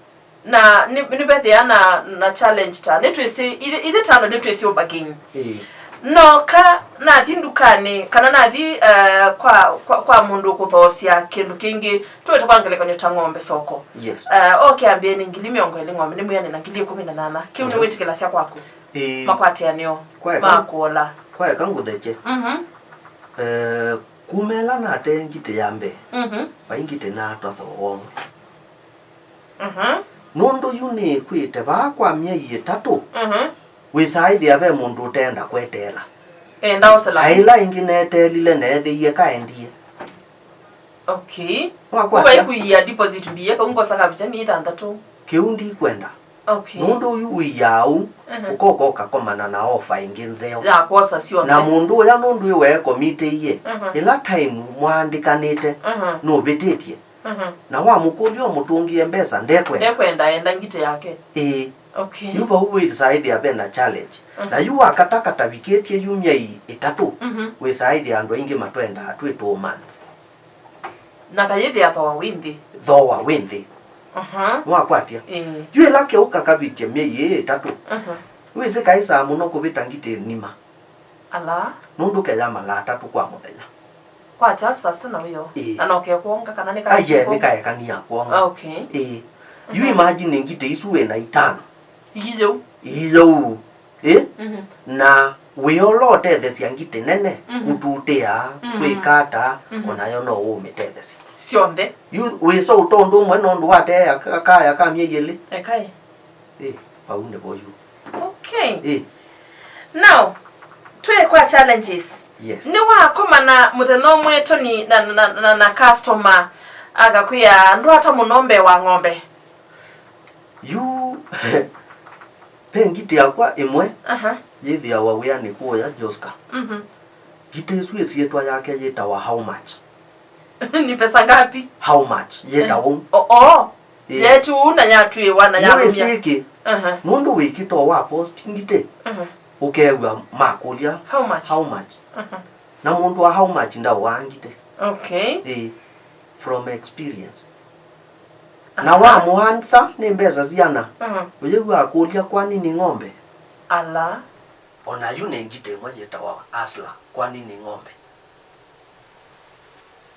Na nĩ- nĩvethĩa na, na challenge ta nĩtwĩsĩ ithe ithe tano nĩtwĩsĩ ũbageni. Ĩĩ. Noka nathi ndukanĩ kana nathi eh, kwa, kwa, kwa mũndũ kũthoosya kĩndũ kĩngĩ, tũwete kwa ngelekany'o ta ng'ombe soko. Yes. Eh, oke ambĩe nĩ ngili mĩongo ĩlĩ ng'ombe, nĩmwĩane na ngili ĩkũmi na nyanya. Kĩu Mhm. Nĩwĩtĩkĩlasya kwaku? Ĩĩ. Makwatĩanĩo Kwaeka- ma kũola. Kwaeka ngũthekye. Mhm. Eh, kuma ĩla natee ngitĩ ya mbee, Mhm. Vai ngitĩ naatwa thooa ũmwe. Mhm. Nũndũ yu nĩkwĩte vaa kwa myei ĩtatũ, Mhm. Wĩsaa ĩthĩa ve mũndũ ũteenda kweteela. Enda osela. Na ĩla ĩngĩ neeteelile neethĩie kaendie. Okay. Nĩwakwatya? Ũvaikuia deposit mbie, kau ngosa kavicha mĩi thanthatũ. Kĩu ndikwenda. Okay. Nũndũ ũyu ũiaa ũu, Mhm. Ũkoka ũkakomana na ofa ĩngĩ nzeo. Ya kwosa syonthe. Na mũndũ ũya nũndũ ĩwe ekomitĩie, Mhm. Ĩla time mwaandĩkanĩte, Mhm. Nũvĩtĩtye. Mhm. Na wamũkũlya ũmũtũngĩe mbesa, ndekwenda. Ndekwenda, enda ngitĩ yake. Ĩĩ. Okay. Yu vau wĩsaa ĩthĩa ve na challenge. Mhm. Na yu wakata katavikĩtye yu myei ĩtatũ, Mhm. Wĩsaa ĩthĩa andũ aingĩ matwendaa twĩ two months. Na kayĩthĩa thooa wĩ nthĩ. Thooa wĩ nthĩ. Aha. Nĩwakwatya? Ĩĩ. Yu ĩla keũ kakavĩtye myei ĩĩ ĩtatũ, Aha. Wĩsĩ kaĩsaa mũno kũvĩta ngitĩ nima. Ala. Nũndũ keyamala atatũ kwa mũthenya. Kwakya saa sita na wĩoo. Ĩĩ. Na noke kwonga kana nĩ Aiye, kaĩsĩ nĩ kwonga? Kaekania kwonga. Okay. Ĩĩ. Yu Mhm. Imagine ngitĩ isu wĩ na itano. Ii yau. Ii yau. Ĩ? Mhm. Na wĩ ũla ũtethesya ngitĩ nene, mhm, kũtutĩa, mhm, kwĩka ata, mhm, o nayo no ũmĩtethesya. Syonthe. Yu wĩsa ũta ũndũ ũmwe nũndũ watee aka-, kaya ka myei ĩlĩ. Ekai. Ĩ, vau nĩvo yu. Okay. Ĩ. Now, twĩ kwa challenges. Yes. Nĩwakomana mũthenya ũmwe Tony na, na, na, na customer akakwĩa ndwata mũno mbee wa ng'ombe. Yu, ve ngitĩ yakwa ĩmwe, aha, yĩthĩawa wĩanĩ kũũya Joska. Mhm. Ngitĩ ĩsu ĩsyĩtwa yake yĩtawa How Much. Ni pesa ngapi? How much? Yĩtawa ũu. Oh, oh. Ĩĩ. Yetu na yatwĩwa na yarumya. Nĩwĩsĩ kĩ? Aha. Nũndũ wĩkĩto wa post ngitĩ, aha, ũkew'a makũlya, how much? How much? Aha. Na mũndũ wa how much ndaũaa ngitĩ. Okay. Ĩĩ. From experience. Na, aha, wamũansa nĩ mbesa siana, aha, ũyĩw'a akũlya, kwani ni ng'ombe? Ala. O na yu nĩ ngitĩ ĩmwe yĩtawa Hustler, kwani ni ng'ombe?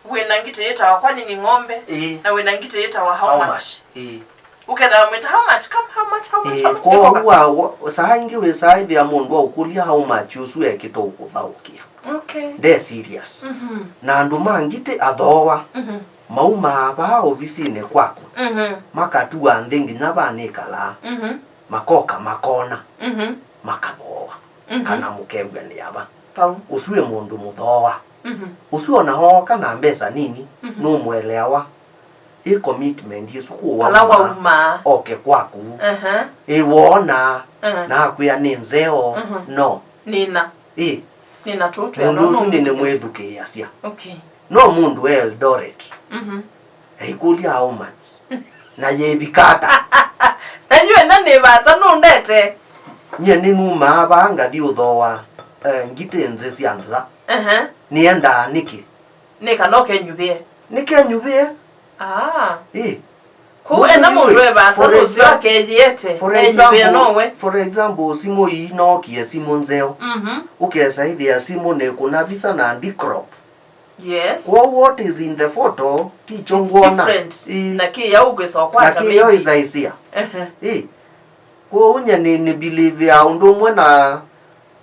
Wĩna ngitĩ yĩtawa kwani ni ng'ombe? Ĩĩ. Na wĩna ngitĩ yĩtawa how, how much? Much? Ĩĩ. Ũkethĩa wamwĩta how much? Come, how much? How much? Ĩĩ, how much? Kwoou wa, wa, saa ingĩ wĩsaa ĩthĩa mũndũ aũkũlya how much ũsu ekĩte ũkũthaũkĩa. Okay. Nde serious. Mhm. Na andũ ma ngitĩ athooa, mhm, maumaa vaa ovisinĩ kwaku, mhm, makatua nthĩ nginya vaa nĩkalaa, mhm, makoka makona, mhm, makathooa, mhm, kana mũkew'anĩa va. Pau. Ũsu wĩ mũndũ mũthooa. Mhm. Ũsu ona ooka na mbesa nini, mhm, nũmũeleawa. Ĩ commitment ĩsu kũu wauma, oke kwaku. Aha. Ĩ woona, aha, na akwĩa nĩ nzeo, mhm, no. Nina. Ĩ. Nina tũtwĩa mũndũ ũsu nĩ nĩmwĩthukĩĩasya. Okay. No mũndũ e Eldoret. Mhm. Aikũlya how much? Na yĩvika ata? Na yu ene nĩ vasa nũndete. Nyie nĩnumaa vaa ngathi ũthooa, eh, ngitĩ nzĩ sya nza. Aha. Nĩendaa nĩkĩ? Nĩ kana ũkenyuvĩe. Nĩkenyuvĩe. Ah. Ĩ. Kũu ena mũndũ e vasa nũsyo akeyĩete, for enyuvĩe example, nowe. For example, simũ ii nookie simũ nzeo. Mhm. Ũkesa ĩthĩa simũ nĩ kũna visa na ndicrop. Yes. Kwoou what is in the photo, ti kyo ngwona. It's different. Ĩ. Na kĩya ũkwĩsa ũkwata, na kĩya maybe. Ĩsaĩsĩa. Ehe. Ĩ. Kwoou nye nĩ, nĩ believe ya ũndũ ũmwe na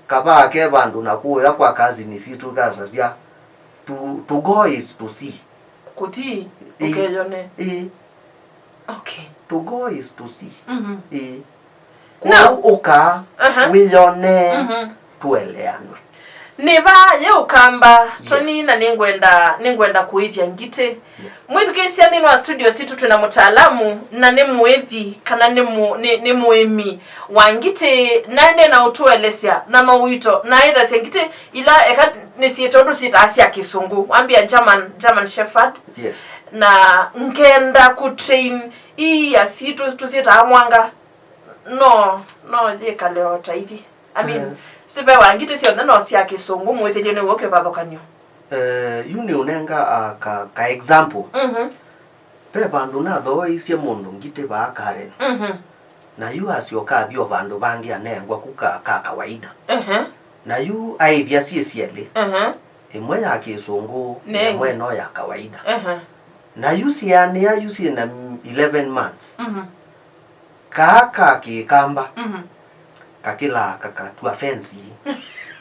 kavaa ke vandũ na kũũya kwa cousin sitũ kasasya, to, to go is to see. Kũthi, ĩ, ũkeyone. Ĩ. Okay. To go is to see. Mhm. Ĩ. Now, kwoou ũka, aha, wĩyone, mhm, tũeleanwe. Nĩ vaa ye ũkamba, yes, Tony, na nĩngwenda, nĩngwenda kũĩthya ngitĩ. Yes. Mwĩthukĩĩsya nthĩnĩ wa studio sitũ twĩ na mũtaalamu, na nĩ mũĩthi, kana nĩ mũ-, nĩ, nĩ mũĩmi wa ngitĩ, naendee na ũtũelesya na mawĩto, na ethasya ngitĩ ila eka nĩsyĩtwa ũndũ syĩtaa sya kĩsũngũ, wambĩa German, German Shepherd. Yes. Na ngenda kũtrain ii ya sitũ tũsyĩtaa mwanga, no, no yĩkale o ta ithi. I mean, eh, sivewa ngitĩ syonthe no sya kĩsũngũ, mwĩthĩlyo nĩw'o kĩvathũkany'o. Eh, yu nĩũnenga, ah, ka, ka example. Mhm. Ve vandũ nathooeisye mũndũ ngitĩ vaa Karen. Mhm. Na yu asyoka athi o vandũ vangĩ anengwa ku ka, ka kawaida. Ehe. Na yu aĩthya syĩ syelĩ. Ehe. Ĩmwe ya kĩsũngũ, na ĩmwe no ya kawaida. Ehe. Na yu syeanĩa yu syĩ na eleven months. Mhm. Kaa ka kĩkamba, mhm, kakĩlaa kakatwa fensi,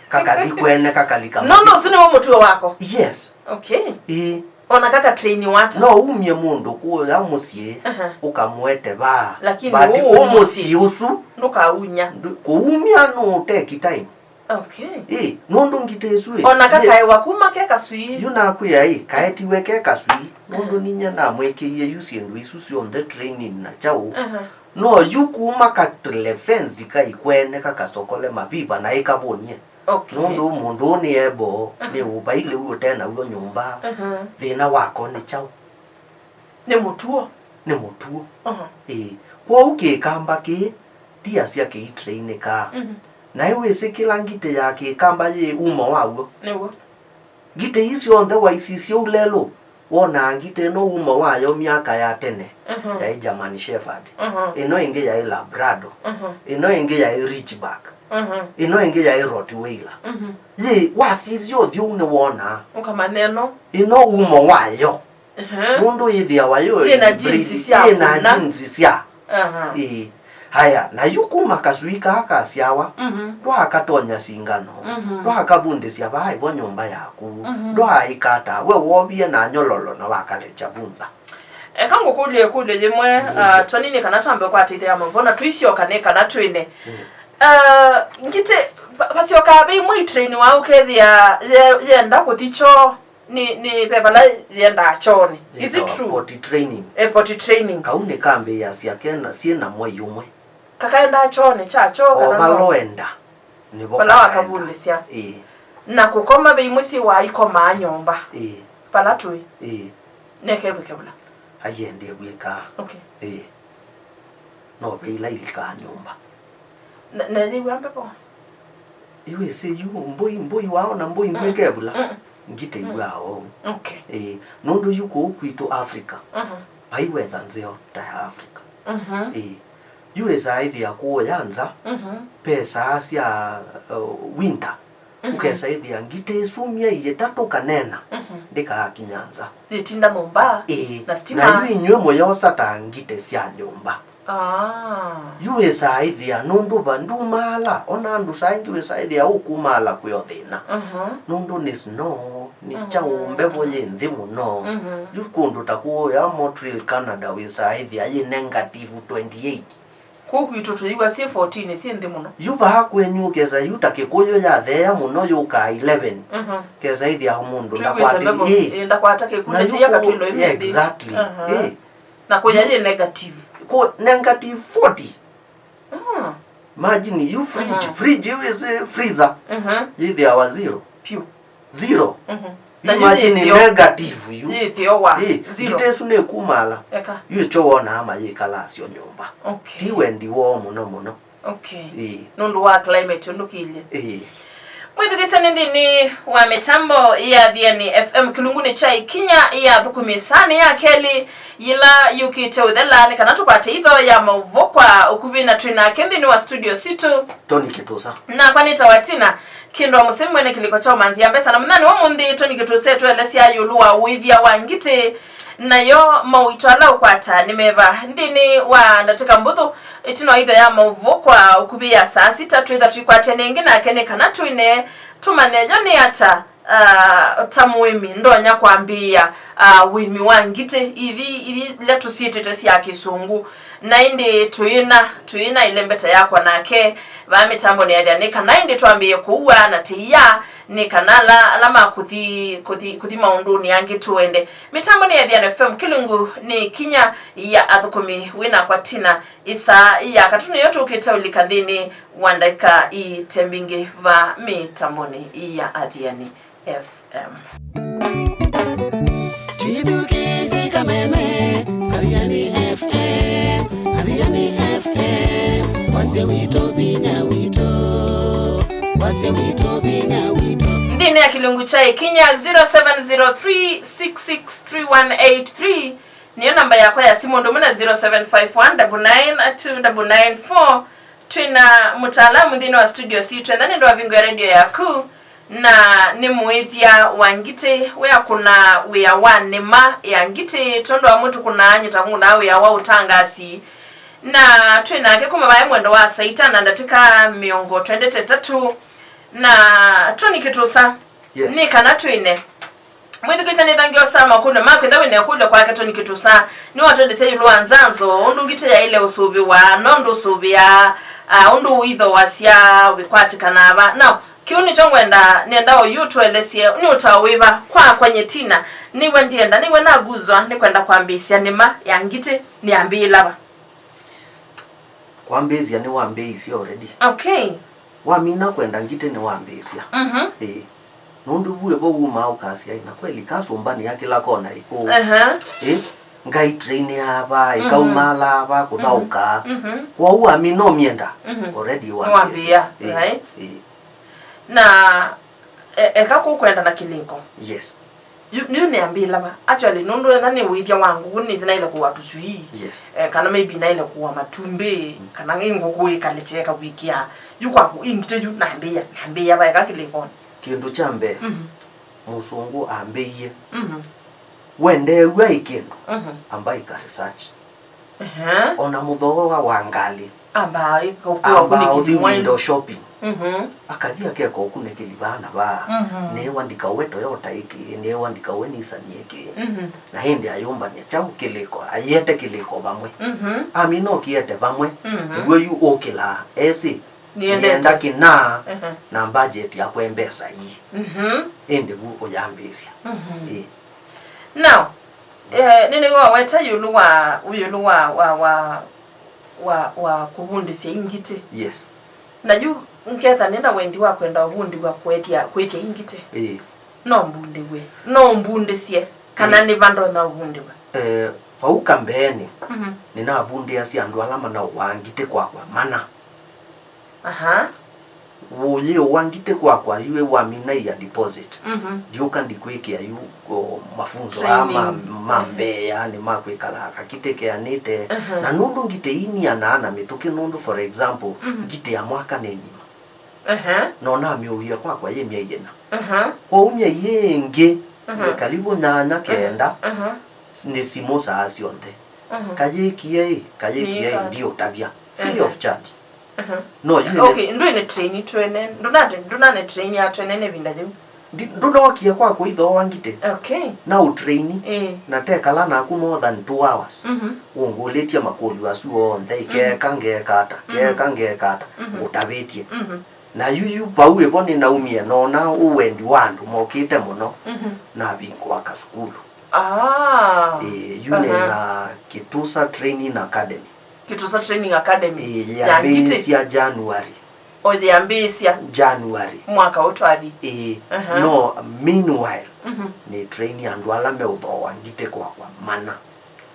kakathi kwene, kakalika. Nũndũ ũsu nĩw'o mũtuo wako? Yes. Okay. Ĩĩ. Ona kaka train wata? No umye mũndũ kũya mũsyĩ, aha, ũkamũete vaa. Lakini but ũũ mũsyĩ, mũsyĩ ũsu ndũkaunya. Ndũ-, kũumya no take time. Okay. Ĩ, nũndũ ngitĩ ĩsu ĩ, ona kakaewa kuma ke kaswii. Yu nakwĩa ĩ, kaetiwe ke kaswii. Nũndũ, mm, ninyie namwĩkĩie yu syĩndũ isu syonthe training na kyaũ. Aha. No yu kuma katũle fensi kaikwene kakasokole maviva na ĩkavũnie. Okay. Nũndũ mũndũ ũũ nĩ ebo, aha, nĩ ũvailĩ ũũ ũte naw'o nyũmba. Aha. Thĩna wako nĩ kyaũ? Nĩ mũtuo. Nĩ mũtuo. Aha. Ĩĩ. Kwoou kĩkamba kĩĩ, ti asya kĩitrainĩkaa. Mhm. Naĩ wĩsĩ kĩla ngitĩ ya kĩkamba yĩ umo waw'o? Nĩw'o. Ngitĩ ii syonthe waisisye ũu lelũ, wonaa ngitĩ ĩno umo wayo myaka ya tene, mhm, yaĩ German Shepherd. Mhm. Ĩno ĩngĩ yaĩ Labrador. Mhm. Ĩno ĩngĩ yaĩ Ridgeback. Mhm. Ĩno ĩngĩ yaĩ Rottweiler. Mhm. Yĩ, wasisya ũthyũ ũu nĩwonaa. Ũkamanya ĩno. Ĩno umo wayo. Ehe. Nũndũ yĩthĩawa yĩ na genes breed, sya yĩ na kũna genes sya. Aha. Ĩĩ. Haya, na yu kuma kasui kaa kasyawa, mhm, ndwaakatonya singano, mhm, ndwaakavundĩsya vaa ĩvo nyũmba yaku, mhm, ndwaaĩka ata, we woovie na nyololo na wakalekya vu nza. Eka ngũkũlye ĩkũlyo yĩmwe, mhm, uh, Tony, nĩ kana twambe kwatĩthĩa mavo na tũisyoka nĩ kana twĩne. Mhm. Uh, ngitĩ, va-, vasyokaa ve imwe itrainiwa ũkethĩa ye-, yenda kũthi kyoo. Nĩ, nĩ ve vala yendaa kyoonĩ. Is it true? Potty training. Eh, potty training. Kau nĩkambĩĩasya kena syĩ na mwei ũmwe. Kakaendaa kyoonĩ kya kyoo o kana vala no? Wenda, nĩvo vala kakaenda. Wakavundĩsya. Ĩĩ. Na kũkoma ve imwe syĩwaa ikomaa nyũmba. Ĩĩ. Vala tũĩ. Ĩĩ. Neke vwĩke vula. Aiendie vwĩkaa. Okay. Ĩĩ. No ve ila ilikaa nyũmba. Na, na yĩw'a mbevo? Ĩwĩsĩ yu mbũi, mbũi waona mbũi, mm, ndwĩkevula? Mm. Ngitĩ, mm, iw'aa oou. Okay. Ĩĩ, nũndũ yu kũu kwitũ Africa, mhm, vai weather nzeo ta ya Africa. Mhm. Ĩĩ. Yu ĩsaa ĩthĩa kũũya nza, mhm, ve saa sya, uh, winter. Mhm. Ũkesa ĩthĩa ngitĩ ĩsumya iĩtatũ kanena, mhm, ndĩkaakinya nza. Yĩtinda nyũmba. Ĩĩ, na stima. Na yu inyw'ĩ mũyosa ta ngitĩ sya nyũmba. Ah. Yu wĩsaa ĩthĩa nũndũ va ndumaala, ona andũ saa ingĩ wĩsaa ĩthĩa ũkumaala kwĩ o thĩna. Mhm. Nũndũ nĩ snow, nĩ, mhm, kyaũ, mbevo yĩ nthĩ mũno. Mhm. Yu kũndũ ta kũũya Montreal, Canada, wĩsaa ĩthĩa yĩ negative twenty-eight. Kũu kwitũ tũyĩw'a syĩ fourteen, syĩ nthĩ mũno. Yu vaa kwenyu ũkesa yu ta Kĩkũyũ yatheea mũno yũkaa eleven. Mhm. Kesa ĩthĩa mũndũ twĩw'ĩte ndakwatĩ-, mbevo, ĩĩ, ĩĩ, ndakwata kĩkunde na yu kĩya kũ-, katwĩlo ĩmwe nthĩ. Exactly. Aha. Ĩĩ. Na kũya yĩ negative. Kũ negative forty. Mm. Imagine yu fridge, mhm, fridge yu is a freezer. Mhm. Yĩthĩawa zero. Piũ. Zero. Mhm. Na yu imagine yĩthĩo, negative yu. Yĩthĩo wa, ĩĩ, zero. Ngitĩ ĩsu nĩkumaala. Eka. Yu ĩkyo wonaa mayĩkalaa syo nyũmba. Okay. Ti wendi woo mũno mũno. Okay. Ĩĩ. Nũndũ wa climate ũndũ kĩilye. Ĩĩ. Mwĩthukĩĩsya nĩ nthĩnĩ wa mĩtambo ya Athiani F M kĩlungunĩ kya ikinya ya athũkũmi saanĩ ya kelĩ yĩla yũkĩte ũthela nĩ kana tũkwate itho ya maũvoo kwa ũkuvĩ na twĩ nake nthĩnĩ wa studio sitũ. Tony Kĩtũsa. Nakwa nĩtawa Tina. Kĩndwa mũsemi mwene kĩlĩko kya ũmanzi ya mbesa na mũnyanĩ wa ũmũnthĩ, Tony Kĩtũsa etũelesya ĩũlũ wa ũĩthya wa ngitĩ, nayo mauito ala ũkwata nĩ meva. Nthĩnĩ wa ndatĩka mbũthũ, ĩtina wa itho ya maũvoo kwa ũkuvĩ ya saa sita, twĩtha tũikwatene ĩngĩ nake nĩ kana twĩne tũmanye yo nĩ ata, ah, ta mũĩmi ndonya kwambĩĩa, ah, ũĩmi wa ngitĩ ithi, ithi ila tũsyĩtĩte sya kĩsũngũ. Na ĩndĩ tũyĩna, tũyĩna ĩlembeta yakwa nake vaa mĩtambonĩ ya Athiani, kana ĩndĩ twambĩĩe kũua na tĩia, nĩ kana ala, ala makũthi, kũthi, kũthi maũndũnĩ angĩ tũende. Mĩtambonĩ ya Athiani F M kĩlungu nĩ kinya ya athũkũmi wĩ nakwa Tina. Ĩsaa ya katũ nĩyo tũkĩte ũlika nthĩnĩ wa ndaĩka ite mbingĩ vaa mĩtambonĩ ya Athiani F M. Twĩthukĩĩsye kameme, Athiani F M, Athiani F M, wasya witũ, vinya witũ, wasya witũ, vinya witũ. Nthĩnĩ ya kĩlungu kya ĩkinya, zero seven zero three six six three one eight three nĩyo namba yakwa ya simũ, ũndũ ũmwe na zero seven five one nine nine two nine nine four. Twĩ na mũtaalamu nthĩnĩ wa studio sitũ, ethĩa nĩ ndwavingo ya redio yaku, na nĩ mũĩthya wa ngitĩ, we akũna wĩa wa nĩma ya ngitĩ, tondũ amwe tũkũnaa nyita kũnaa wĩa wa ũtangasi. Na twĩ nake kuma vaĩ mwendo wa saa ita na ndatĩka mĩongo twendete ĩtatũ. Na Tony Kĩtũsa, yes, nĩ kana twĩne. Mwĩthukĩĩsya nĩthange osaa makũlyo maku, ethĩa wĩna ĩkũlyo kwake Tony Kĩtũsa. Nĩwatwendesya ĩũlũ wa nzanzo, ũndũ ngitĩ yaĩle ũsũvĩwa, no ndũsũvĩa, ah, ũndũ ũithoasya wĩkwatĩkanaa va. Now, kĩu nĩkyo ngwenda, nĩenda oyu ũtũelesye, nĩ ũtao wĩva kwakwa nyie Tina, nĩw'a ndienda, nĩw'a naguzwa nĩkwenda kwambĩĩsya nĩma ya ngitĩ, nĩambĩĩla va? Kwambĩĩsya nĩwambĩĩisye already. Okay. Wamina kwenda ngitĩ nĩwambĩĩsya. Mhm. Ĩĩ. Nũndũ vu ĩvo wumaa ũkasya, "Ĩ, na kweli kasũmbanĩa kĩla kona ĩkũũ." Aha. Ĩ, ngaitrainĩaa va, mhm, ĩkaumaalaa va, kũthaũkaa. Mhm. Kwoou wamina ũmyenda, mhm, already wambĩĩsya. Nĩwambĩĩa, ĩĩ, right? Ĩĩ. Na, e-, eka kũkwenda na kĩlĩko. Yes. Yu, yu nĩambĩĩla va? Actually, nũndũ ethĩa nĩ ũĩthya wa ngũkũ, nĩsĩ naĩle kũua tũswii. Yes. Eh, kana maybe naĩle kũua matumbĩ, mm, kana ĩ ngũkũ ĩkalekye ĩkavw'ĩkĩa. Yu kwaku, ĩ ngitĩ yu, nambĩĩa, nambĩĩa va eka kĩlĩkonĩ? Kĩndũ kya mbee, mhm, mũsũngũ ambĩie. Mhm. Wendeew'a ĩ kĩndũ, mhm, amba ĩka research. Ehe. Ona mũthooa wa ngalĩ, Ambaa ĩka ũkũa ambaa ũthi kĩthimwa window shopping. Mhm. Akathi akeka ũkunĩkĩli vaa na vaa. Mhm. Nĩwa ndikaũe Toyota ĩkĩ, nĩwa ndikaũe Nissan ĩkĩ. Mhm. Na ĩndĩ ayũmbany'a kyaũ kĩlĩko, aiete kĩlĩko vamwe. Mhm. Amina ũkiete vamwe, mhm, nĩw'o yu ũkĩlaa esĩ. Nĩendete. Nĩenda kĩna, mhm, na budget yakwa e mbesa ii. Mhm. Ĩndĩ vu ũyambĩĩsya. Mhm. Ĩĩ. Now, eh, nĩnĩwaweta ĩũlũ wa, ĩũlũ wa, wa, wa, wa, wa kũvundĩsya ingitĩ. Yes. Na yu nketha nĩ na wendi wa kwenda ũvundĩw'a kũetya, kwĩtya ingitĩ. Ĩĩ. No mbundĩw'e, no ũmbundĩsye, kana, ĩĩ, nĩ va ndonya ũvundĩw'a? Eh, vau kambeenĩ, mhm, nĩnavundĩasya andũ ala manaũaa ngitĩ kwakwa mana. Aha. Ũyĩũa ngitĩ kwakwa yu wamina ia deposit. Mhm. Ndiũka ndikwĩkĩa yu, o, mafunzo aa ma, training, ma, mhm, mbee, yaani ma kwĩkala kakitĩ keanĩte. Mhm. Na nũndũ ngitĩ ii nianaa na mĩtũkĩ, nũndũ, for example, mhm, ngitĩ ya mwaka nĩ ng'ima. Aha. Na ũnamĩũie kwakwa yĩ myei ĩna. Aha. Kwoou myei ĩngĩ, aha, ĩkalivũ nyanya, aha, kenda, aha, nĩ simũ saa syonthe. Aha. Kayĩkie ĩ, kayĩkie ĩ, ndiũtavya. Free, aha, of charge. Aha. No, yu nĩ okay, ndwĩne train twene, ndũnane, ndũnane train ya twene nĩ ĩvinda yĩu. Ndi-, ndũnookie kwa kũithooa ngitĩ. Okay. Na ũtraini. Ĩĩ. Na tekala naku more than two hours. Mhm. Ũngũlĩtye makũlyo asu onthe, mhm, ikeeka ngeka ata, mhm, keeka ngeka ata, mhm, ngũtavĩtye. Mhm. Na yu, yu vau ĩvo nĩnaumie, noona ũwendi wa andũ mokĩte mũno, mhm, navingũa kasukulu. Ah. Ĩĩ, yu, aha, nĩna Kĩtũsa Training Academy. Kĩtũsa Training Academy. Ĩĩ, ya ngitĩ? Yambĩĩsya January. O, yambĩĩsya January. Mwaka ũũ twathi. Ĩĩ. Aha. No, meanwhile, mhm, nĩ train andũ ala meũthooa ngitĩ kwakwa mana.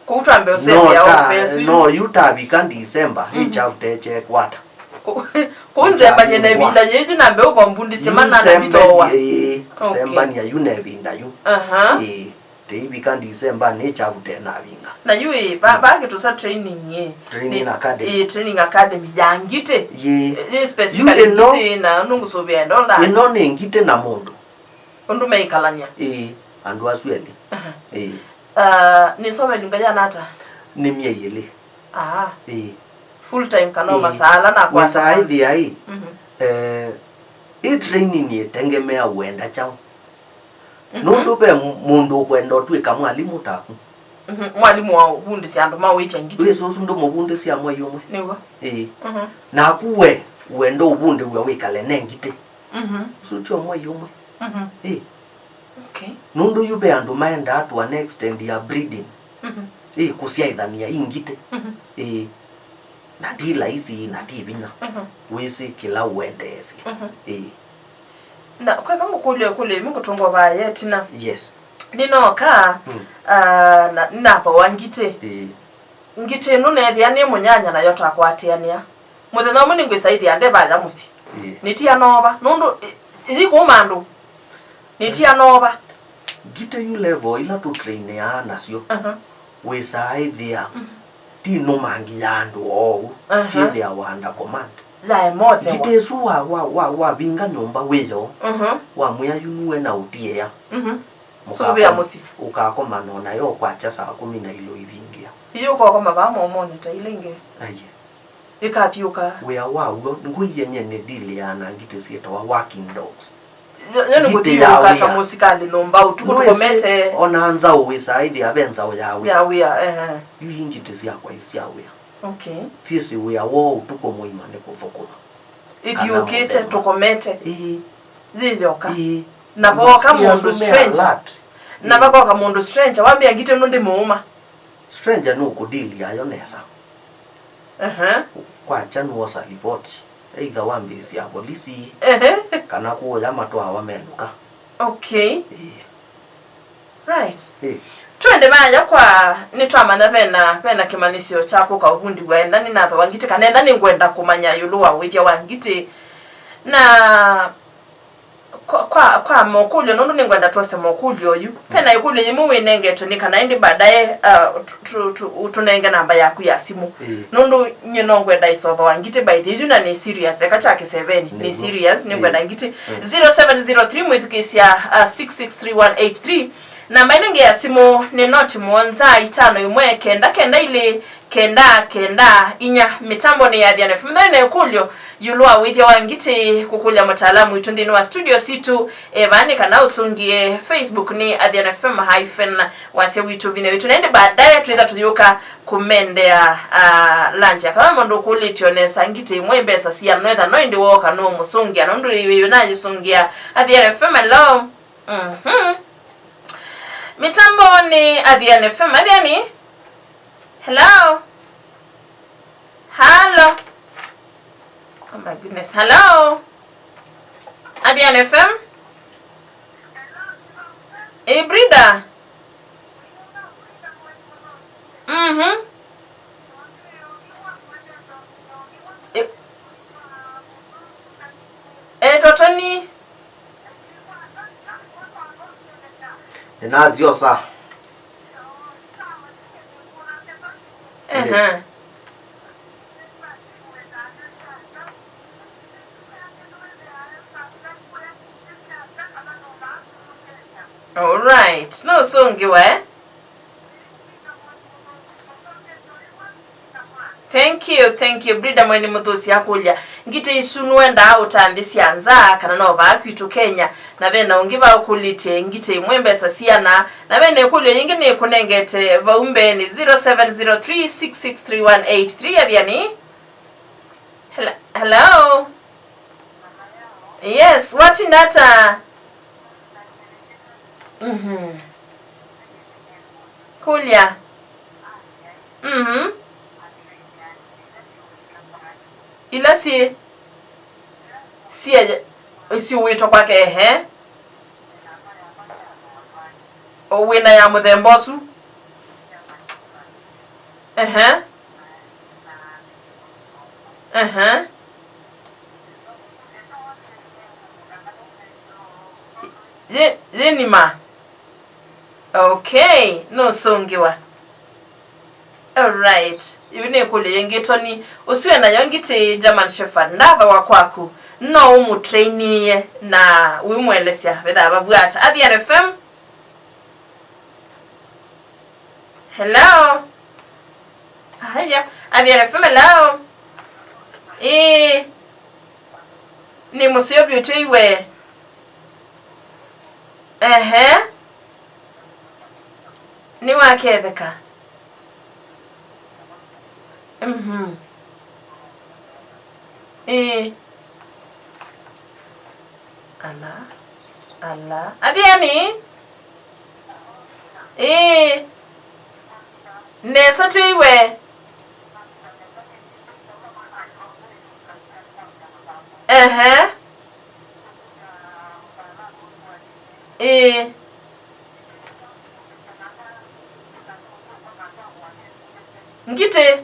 Kũu twambe no ũsembea ta, ofesi. No, yu tavika December, mhm, ĩ chapter kyekwata. Kũ-, kũu nzembany'e na ĩvinda yĩĩ yu nambe ũvambundĩsye mana na mbithooa. Ĩĩ, okay, sembany'a yu na ĩvinda yu. Aha. Ĩĩ. Tĩivika December nĩ chapter navinga. Na yu ĩ, va, va Kĩtũsa training ĩ. Training nĩ, academy. Ĩ, training academy ya ngitĩ. Yĩ. Ĩ, specifically yu ĩno, ngitĩ na nũngũsũvĩa and all that. Ĩno nĩ ngitĩ na mũndũ. Ũndũ meikalany'a. Ĩĩ, andũ asu elĩ. Aha. Ĩĩ. Ah, nĩ soveli nga yana ata? Nĩ myei ĩlĩ. Aha. Ĩĩ. Full time kana, ĩĩ, masaa ala nakwata. Wĩsaa ĩthĩa ĩ, mhm, eh, ĩ training ĩtengemea wenda kyaũ. Mhm. Nũndũ ve m-, mũndũ ũkwenda ũtw'ĩka mwalimũ taku. Mhm. Mwalimũ wa ũvundĩsya andũ ma wĩtya ngitĩ. Wĩsĩ ũsu ndũmũvundĩsya mwei ũmwe. Nĩw'o. Ĩĩ. Mhm. Naku we, wenda ũvundĩw'a wĩkale ne ngitĩ. Mhm. Ũsu tyo mwei ũmwe. Mhm. Ĩĩ. Okay. Nũndũ yu ve andũ maendaa to an extent ya breeding. Mhm. Ĩĩ, kũsyaĩthany'a i ngitĩ. Mhm. Ĩĩ. Na ti laisi, na ti vinya. Mhm. Wĩsĩ kĩla ũendeesye. Mhm. Ĩĩ. Na kweka ngũkũlya ĩkũlyo ĩmwe kũtũngwa vaya ĩtina. Yes. Nĩnooka, mm, ah, na nĩnathooa ngitĩ. Ĩĩ. Ngitĩ ĩno neethĩa nĩ mũnyanya nayo takwatĩanĩa. Mũthenya ũmwe nĩngwĩsa ĩthĩa nde vaya mũsyĩ. Ĩĩ. Nĩtia noova. Nũndũ, ĩ-, ĩyi kũma andũ. Nĩtia noova. Ngitĩ yu level ila tũtrainĩaa nasyo, aha, wĩsaa ĩthĩa, mhm, ti nũmangi ya andũ oou, aha, syĩthĩawa under command. Yae mothewa. Ngitĩ ĩsu wa, wa, wa, wavinga nyũmba wĩyo, mhm, wamwĩa yu nuwe na ũtiea. Mhm. Sũvĩa mũsyĩ. Mũkakoma, ũkakomana o nayo kwakya saa kũmi na ilĩ ũivingĩa. Yu ũkokoma vaa momonĩ ta ila ingĩ. Aye. Ĩkathiũka. Wĩa waw'o, ngũi yenye nĩ deal ya na ngitĩ syĩtawa working dogs. Yo, yo nĩ ngitĩ ya kũthiũka ta wĩa. Mũsikalĩ nyũmba ũtukũ tũkomete. Ona nzaũ wĩsaa ĩthĩa ve nzaũ ya wĩa. Ya wĩa, ehe. Yu i ngitĩ syakwa i sya wĩa. Okay. Syĩsĩ wĩa woo ũtukũ mũima nĩ kũthũkũma. Ithiũkĩte, kana mũthenya. Tũkomete. Ĩĩ. Yĩ yoka. Ĩĩ. Na vooka mũndũ stranger. Alert. Na ĩĩ. Vakoka mũndũ stranger, wambĩa ngitĩ ĩno ndĩmũũma. Stranger nũkũdeal nayo nesa. Ehe. Kwakya nwosa ripoti, either wambĩĩsya volisi, ehe, kana kũũya matwawa me nduka. Okay. Ĩĩ. Right. Ĩĩ. Twende vaya kwa, nĩtwamanya vena, vena kĩmanyĩsyo kya kũka ũvundĩw'a enda nĩnathooa ngitĩ, kana enda nĩngwenda kũmanya ĩũlũ wa ũĩthya wa ngitĩ. Na Kwa, kwa, kwa mokũlyo, nũndũ nĩngwenda twose mokũlyo oyu. Ve na ĩkũlyo yĩmwe wĩnengetwe nĩ kana ĩndĩ baadaye, uh, tu, tu, tu, ũtũnenge namba yaku ya simũ. Ĩĩ. Nũndũ nyie no ngwenda ĩsothoa ngitĩ by the yu na nĩ serious. Eka kya kĩseveni. Nĩ nĩguo. Serious, nĩngwenda, ĩĩ, ngitĩ. Mm. Zero seven zero three mwĩthukĩĩsya, uh, six six three one eight three. Namba ĩno ĩngĩ ya simũ nĩ noti mũonza itano ĩmwe kenda kenda ilĩ Kenda kenda inya, mĩtambonĩ ya Athiani F M. Nthĩnĩ na ĩkũlyo ĩũlũ wa wĩthya wa ngitĩ, kũkũlya mũtaalamu witũ nthĩnĩ wa studio sitũ, e vaa nĩ kana ũsũngĩe Facebook nĩ Athiani F M hyphen wasya witũ, vinya witũ. Na ĩndĩ baadaye twĩtha tũyũka kũmendea, ah, lunch. Akawa mũndũ ũkũlĩtye o nesa, ngitĩ ĩmwe ĩ mbesa siana, no ĩtha no ĩndĩ wooka no mũsũngĩa, nũndũ ĩwĩw'e nayĩsũngĩa. Athiani F M, hello. Mhm. Mĩtambonĩ Athiani F M, Athiani? Hello? Hello? Oh my goodness. Hello? Athiani F M? Ĩ, Brida? Mhm. Ĩ, ĩ, Totoni? Nĩnasyosa. Ehe. All right. No ũsũngĩwe. Thank you, thank you. Brida Mweni Mũthũsi akũlya, ngitĩ isu nũendaa ũtambĩsya nza kana no vaa kwitũ Kenya? Na ve na ũngĩ vaũkũlĩtye, ngitĩ ĩmwe mbesa siana? Na ve na ĩkũlyo yĩngĩ nĩkũnengete vau mbeenĩ, zero seven zero three six six three one eight three. Athiani? Hello? Hello? Yes, watinda ata? Mhm. Kũlya. Mhm. Ila syĩ, syĩ, syĩw'ĩtwe kwake, ehe. O, wĩ na ya mũthemba ũsu? Ehe. Ehe. Yĩ, yĩ nima? Okay, nũsũngĩwa. Alright. Yu nĩ ĩkũlyo yĩngĩ, Tony. Ũsu e nayo ngitĩ German Shepherd, ndathawa kwaku. No ũmũtrainĩe na wĩmũelesya vethaa vavw'ata. Athiani F M? Hello? Aya, Athiani F M, hello? Ĩĩ. Nĩ mũseo vyũ twĩiwe. Ehe. Nĩwaketheka. Mhm. Ĩĩ. Ala. Ala. Athiani? Ĩĩ. Nesa twĩiwe. Ehe. Ĩĩ. Ngitĩ.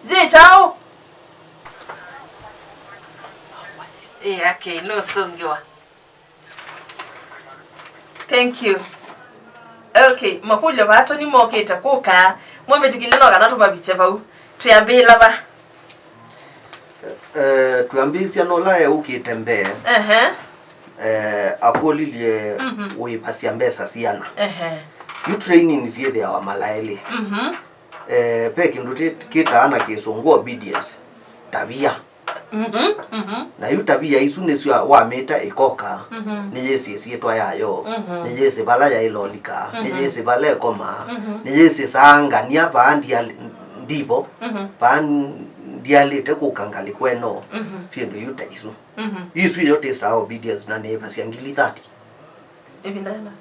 Yĩ kyaũ? Ĩĩ, okay, nũsũngĩwa. Thank you. Okay, makũlyo vaa Tony mokĩte kũka. Mwambĩtĩkĩlye no kana tũmavikye vau. Twĩambĩĩla va? Eh, twambĩĩsya nũla eũkĩte mbee. Ehe. Eh, akũlilye, mhm, wĩvasya mbesa siana. Ehe. Yu training syĩthĩawa mala elĩ. Mhm. Eh, ve kĩndũ tĩ-, kĩtaa na kĩsũngũ obedience, tavia. Mhm, mhm. Na yu tavia isu nĩsyo wamĩta ĩkoka, mhm, nĩyĩsĩ ĩsyĩtwa yayo, mhm, nĩyĩsĩ vala yaĩla ũlika, mhm, nĩyĩsĩ vala ĩkomaa, mhm, nĩyĩsĩ saa ngania vaa ndial-, ndivo, mhm, vaa ndialĩte kũka ngalĩko ĩno, mhm, syĩndũ yu ta isu. Mhm. Yu isu ĩyo twĩsaa obedience na nĩĩvasya ngili thirty. Ĩvinda yĩla?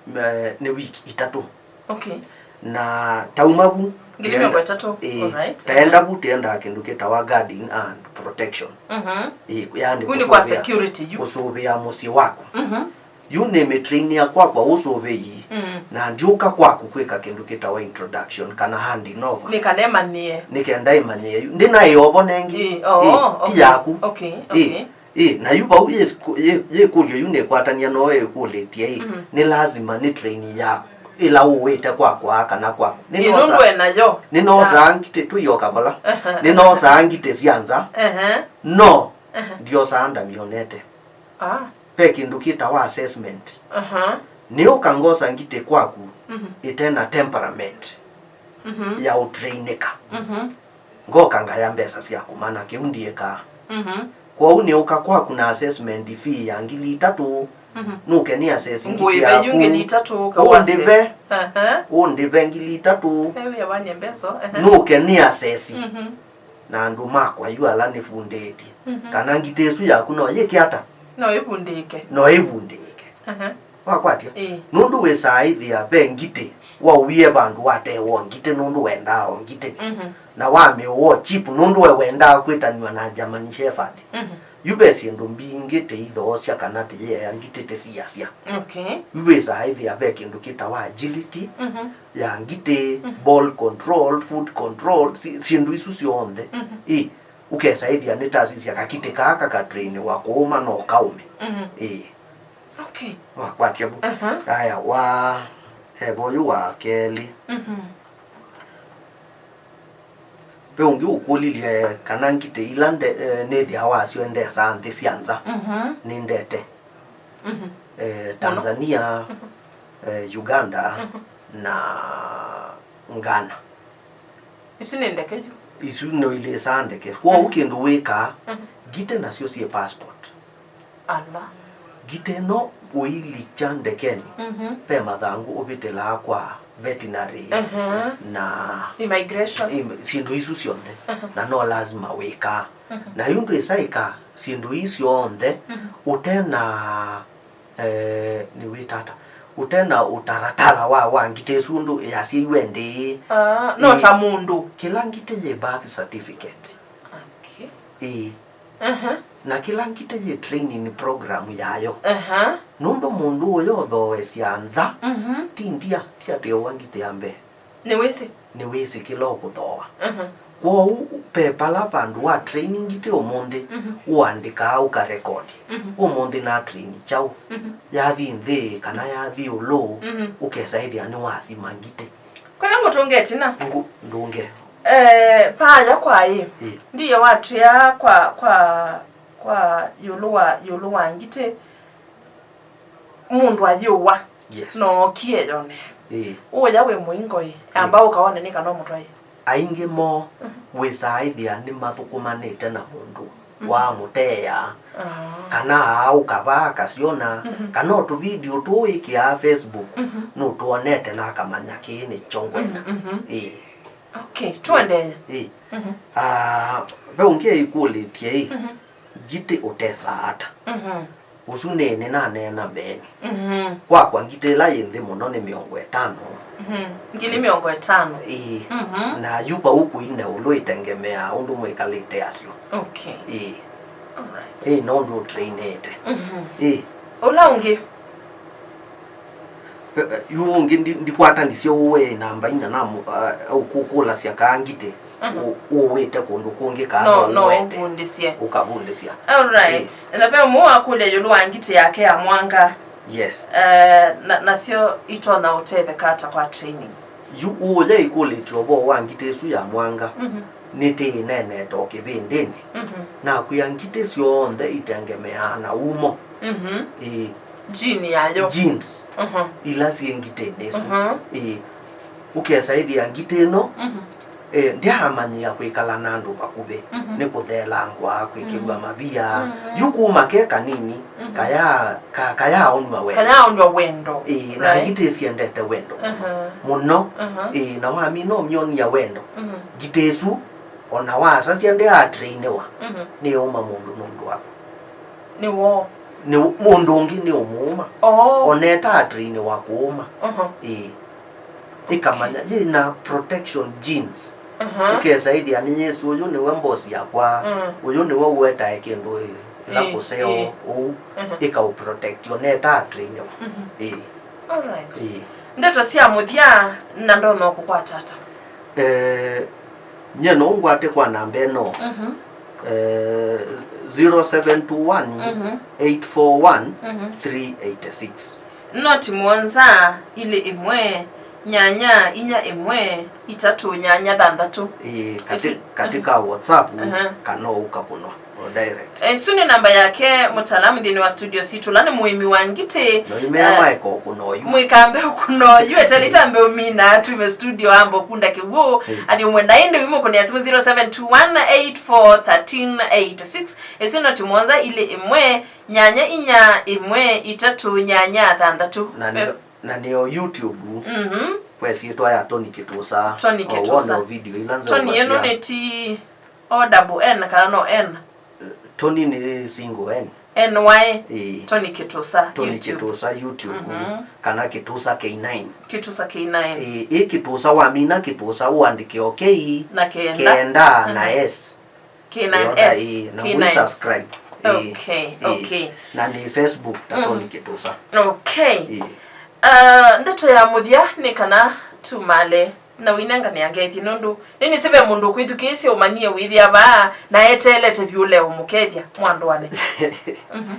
M-, eh, nĩ wiki itatũ. Okay. Na tauma vu, ngili mĩongo ĩtatũ. Ĩĩ, alright, taenda, aha, vu tĩendaa kĩndũ kĩtawa guarding and protection. Mhm. Ĩĩ, yani kũu nĩ kwa kũsũvĩa, security, yu, kũsũvĩa mũsyĩ waku. Mhm. Yu nĩmĩtrainia kwakwa ũsũvĩi, mm, na ndyũka kwaku kwĩka kĩndũ kĩtawa introduction kana handing over. Nĩ kana ĩmanyĩe. Nĩ kenda ĩmanyĩe yu. Ndĩnaĩovo nengĩ. Ĩĩ, oh, ĩĩ, ti, okay, yaku. Okay, ĩĩ, okay. Ĩĩ, na yu vau yĩ-, yĩ-, yĩkũlyo yu nĩkwatany'a no ĩkũlĩtye ĩ, mhm, nĩ lazima nĩ train ya ĩla ũwĩte kwakwa kana kwaku. Ĩĩ, nũndũ e nayo. Nĩnoosaa, ah, ngitĩ, tũioka vala. Aha. Nĩnoosaa ngitĩ sya nza. Aha. No, aha, ndiosaa ndamionete. Ah. Ve kĩndũ kĩtawa assessment. Aha. Nĩũka ngosa ngitĩ kwaku, mhm, ĩte na temperament. Mhm. Ya ũtrainĩka. Mhm. Ngoka ngaya mbesa syaku, mana kĩu ndiĩkaa. Mhm. Kwoou nĩũka kwaku na assessment fee ya ngili itatũ. Mhm. Nũke nĩ assess ngite yaku. Ngũĩve yu ngili itatũ, ũka ũndĩve. Assess. Aha. Ũndĩve ngili itatũ. Ewe yavanie mbesa. Aha. Nũke nĩ assess. Mhm. Na andũ makwa yu ala nĩvundĩtye. Mhm. Kana ngite ĩsu yaku no yĩke ata? No ĩvundĩke. No ĩvundĩke. Aha. Wakwatya? Ĩĩ. Nũndũ wĩsaa ĩthĩa ve ngitĩ, waũie vandũ wate wo ngitĩ nũndũ wendaa o ngitĩ. Mhm. Na wamĩũa o cheap nũndũ we wendaa kwĩtanw'a na German Shepherd. Mhm. Yu ve syĩndũ mbingĩ tĩithoosya kana tĩyĩea ngitĩ tĩsiasya. Okay. Yu wĩsaa ĩthĩa ve kĩndũ kĩtawa agility, mhm, ya ngitĩ, mhm, ball control, foot control, si-, syĩndũ isu syonthe. Mhm. Ĩ, ũkesa ĩthĩa nĩtasisya kakitĩ kaa kakatrainiwa kũũma no kaũme. Mhm. Ĩ. Okay. Wakwatya vu. Aha. Aya, wa, eh, voyu wa kelĩ. Mhm. Ve ũngĩ ũkũlilye kana ngitĩ ila nde-, eh, nĩthĩawa nasyo ndesa nthĩ sya nza. Mhm. Nĩndete. Mhm. Eh, Tanzania, mhm, eh, Uganda, mhm, na Ghana. Isu nĩ ndeke yu. Isu no ilĩsaa ndeke. Kwoou, mhm, kĩndũ wĩkaa, mhm, ngitĩ nasyo syĩ passport. Ala. Ngitĩ ĩno ũilikya ndekenĩ, mhm, ve mathangũ ũvĩtĩlaa kwa veterinary, mhm, na immigration, im-, syĩndũ isu syonthe, mhm, na no lazima wĩkaa. Mhm. Na yu ndwĩsa ĩka syĩndũ ii syonthe, mhm, ũte na, eh, nĩwĩta ata? Ũte na ũtaratala wa, wa ngitĩ ĩsu ũndũ yasyaiwe ndĩĩ. Ah, no, ĩĩ, ta mũndũ. Kĩla ngitĩ yĩ birth certificate. Okay. Ĩĩ. Aha. Na kĩla ngitĩ yĩ training program yayo. Aha. Nũndũ mũndũ ũyũ ũthooesya nza, mhm, ti ndia, ti atĩ ũwa ngitĩ ya mbee. Nĩwĩsĩ. Nĩwĩsĩ kĩla ũkũthooa. Mhm. Kwoou, ve pala vandũ wa train ngitĩ ũmũnthĩ, mhm, ũandĩkaa ũkarekodi. Mhm. Ũmũnthĩ na train kyaũ. Mhm. Yathi nthĩ, kana yathi ũlũ, mhm, ũkesa ĩthĩa nĩwathima ngitĩ. Kũla ngũtũnge ĩtina. Ngũ-, ndũnge. Eh, paya kwaĩ. Ĩ. Ndiye watwĩa kwa, kwa, kwa ĩũlũ wa, ĩũlũ wa ngitĩ. Mũndũ ayĩũwa. Yes. Nookie yone. Ĩĩ. Ũya wĩ mũingo ĩ. Ĩĩ. Amba ũkaone nĩ kana ũmũtwae. Aingĩ moo, mhm, wĩsaa ĩthĩa nĩmathũkũmanĩte na mũndũ, mhm, wamũteea. Ah. Kana aaũka vaa akasyona, mhm, kana o tũvideo tũũ wĩkĩaa Facebook, mhm, nũtwonete na akamanya kĩĩ nĩkyo ngwenda. Mhm, mhm. Ĩĩ. Okay, tũendee. Ĩĩ. Mhm. Ah, ve ũngĩ ĩkũlĩtye ĩ, mhm, ngitĩ ũtesaa ata? Mhm. Ũsu nĩ nĩnaneena mbeenĩ. Mhm. Kwakwa ngitĩ ĩla yĩ nthĩ mũno nĩ mĩongo ĩtano. Mhm. Ngili mĩongo ĩtano. Ĩĩ. Mhm. Na yu vau kũi na ũlũ ĩtengemeaa ũndũ mwĩkalĩte asyo. Okay. Ĩĩ. Alright. Ĩĩ, no ũndũ ũtrainĩte. Mhm. Ĩĩ. Ũla ũngĩ? Pe-, yu ũngĩ ndi-, ndikwatanisye ũũ wĩ namba inya na mũ-, ah, ũkũkũlasya kaa ngitĩ. Mhm. Ũ-, ũwĩte kũndũ kũngĩ kaa no, no no ũwete. Ũvundĩsye. Ũkavundĩsya. Alright. Ĩĩ. Na ve ũmwe wakũlya ĩũlũ wa ngitĩ yake ya mwanga. Yes. Eh, na, nasyo itonya ũtetheka ata kwa training? Yu ũya ĩkũlĩtye ũvoo wa ngitĩ ĩsu ya mwanga, mhm, nĩtĩĩneenete o kĩvĩndĩnĩ. Mhm. Nakwĩa ngitĩ syonthe itengemeaa na umo. Mhm. Ĩĩ. Gene yayo. Genes. Mhm. Ila syĩ ngitĩnĩ ĩsu. Mhm. Ĩĩ. Ũkesa ĩthĩa ngitĩ ĩno, mhm, eh, ndyaamanyĩa kwĩkala na andũ vakuvĩ, mhm, nĩ kũthelangwa, kwĩkĩw'a, mhm, mavia. Mhm. Yu kuma ke kanini, mhm, kaya-, ka-, kayaonw'a wendo. Kayaonw'a wendo. Ĩĩ, na right, ngitĩ syendete wendo, mhm, mũno. Mhm. Ĩĩ, na wamina ũmyonia wendo, mhm, ngitĩ ĩsu, o na wasasya ndĩatrainiwa, mhm, nĩyũma mũndũ nũndũ waku. Nĩw'o. Nĩ mũndũ ũngĩ nĩũmũũma. Oh. O na ĩtaatrainiwa kũũma. Mhm. Ĩĩ. Ĩkamanya, okay, yĩ na protection genes. Mhm. Ũkesa ĩthĩa nĩ yĩsĩ ũyũ nĩwe mbosi yakwa, mm, ũyũ nĩwe ũetae kĩndũ ĩ-, ĩla, ĩĩ, kũseo, ĩĩ, ũu, mhm, ĩkaũprotect, o na ĩtaatrainiwa. Mhm. Ĩĩ. Alright. Ĩĩ. Ndeto sya mũthya, na ndonya kũkwata ata? Eh, nyie no ngwate kwa namba ĩno. Mhm. Eh, zero seven two one, eight four one, three eight six. Mhm. Noti mũonza, ilĩ ĩmwe, nyanya, inya ĩmwe, itatũ, nyanya, thanthatũ. Ĩĩ, katĩ-, isu-, katĩ ka WhatsApp, aha, kana ũkakũnwa. O direct. Eh, isu nĩ namba yake mũtaalamu nthĩnĩ wa studio sitũ, ũla nĩ mũĩmi wa ngitĩ. No imea eh, maeka ũkũna oyu. Mwĩkambe ũkũna oyu, etelĩte ambe ũmina atume studio ambe ũkunda kĩw'ũ. Eh. Athi ũmwe na ĩndĩ ũimũkũnĩa simũ zero seven two one eight four thirteen eight six. Isu noti mũonza ilĩ ĩmwe nyanya inya ĩmwe itatũ nyanya thanthatũ. Na nĩ, eh, na nĩyo YouTube. Mhm. Kwa ĩsyĩtwa ya Tony Kĩtũsa. Tony Kĩtũsa. O wone o video ila nzeo. Tony ĩno nĩ T O double N kana no N? Tony nĩ single N. N Y. Ĩĩ. Tony Kĩtũsa, Tony YouTube. Kĩtũsa YouTube, mhm, kana Kĩtũsa K nine. Kĩtũsa K nine. Ĩĩ, ĩ Kĩtũsa, wamina Kĩtũsa ũandĩke o K, na kenda. Kenda na, mhm, S. K nine S. Yona, ĩĩ, na K nine. Mũi subscribe. Ĩĩ, okay, ĩĩ, okay. Na nĩ Facebook ta, mm, Tony Kĩtũsa. Okay. Ĩĩ. Uh, ndeto ya mũthya nĩ kana tumale na ũinenganĩa ngethi, nũndũ nĩnĩsĩ ve mũndũ ũkwĩthukĩĩsya ũmanyie wĩthĩa vaa na eteelete vyũ leo mũkethya mwandũane. Mhm.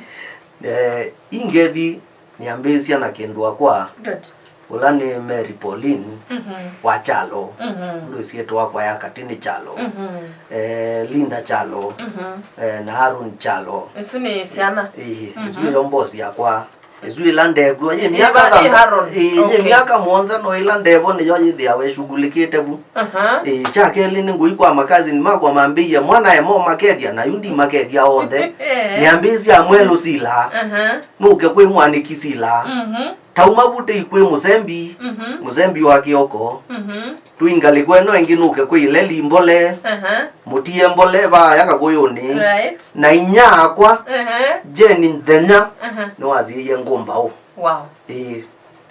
Eh, ĩ ngethi nĩambĩĩsya na kĩndũ akwa. Good. Ũla nĩ Mary Pauline, mhm, wa Kyalo. Mhm. Ũndũ ĩsyĩtwa akwa ya katĩ nĩ Kyalo. Mhm. Eh, Linda Kyalo, mhm, eh, na Aaron Kyalo. Isu nĩ syana. Ĩĩ, isu, mhm, ĩyo mbosi yakwa. Ĩsu ĩla ndekw'o, yĩ, ĩĩ, myaka va-, ĩ thantha-, Aaron. Ĩĩ, yĩ, okay, myaka mũonza no ĩla ndevo nĩyo yĩthĩawa ĩshughulikĩte vu. Aha. Ĩĩ, kya kelĩ nĩ ngũi kwa makazini makwa mambĩie, mwana emo makethya, na yu ndimakethya onthe. Nĩambĩĩsye amwelũ sila. Aha. Nũke kwĩ mwanĩki sila. Mhm. Tauma vu tei kwĩ mũsembi, mhm, mũsembi wa kĩoko. Mhm. Twĩ ngalĩko ĩno ĩngĩ nũke kwĩ ileli mbole, aha, mũtie mbole vaaya kakũyũnĩ. Right. Na inya akwa, aha, Jeni Nthenya, aha, nĩwasiĩie ngũmbaũ. Wow. Ĩĩ.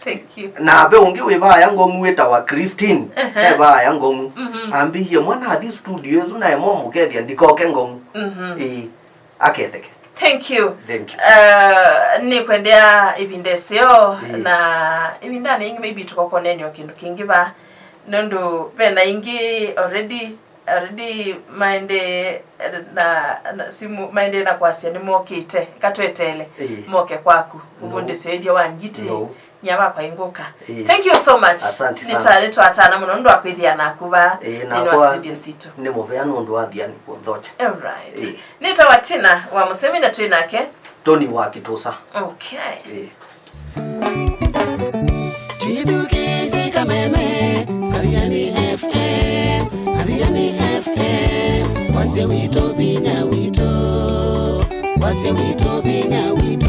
Thank you. Na ve ũngĩ wĩ vaaya Ngong'u wĩtawa Christine, aha, e vaaya Ngong'u. Mhm. Ambĩie, mwana athi studio ĩsu nae momũkethya ndikoke Ngong'u. Mhm. Ĩĩ. Aketheke. Thank you. Thank you. Uh, nĩkwendea ĩvinda ĩseo, ĩĩ, na ĩvindanĩ yĩngĩ maybe tũkokonenea o kĩndũ kĩngĩ va, nũndũ ve na ingĩ already, already maendee na, na simu, maendee na kwasya nĩmokĩte, katwetele, ĩĩ, moke kwaku. No. Ũvundĩsyo ĩthya wa ngiti. No. Nyia vakwa ingũka. Ĩĩ. Thank you so much. Asante sana. Nĩta-, nĩtwatana mũno nũndũ wa kwĩthĩa naku vaa, ĩĩ, nthĩnĩ wa nakwa studio sitũ. Nĩ mũvea nũndũ wa Athiani kũnthokya. All right. Ĩĩ. Nĩtawa Tina wa Mũsemi na twĩ nake Tony wa Kĩtũsa. Okay. Ĩĩ. Twĩthukĩĩsye kameme, Athiani F M, Athiani F M, wasya witũ, vinya witũ, wasya witũ, vinya witũ.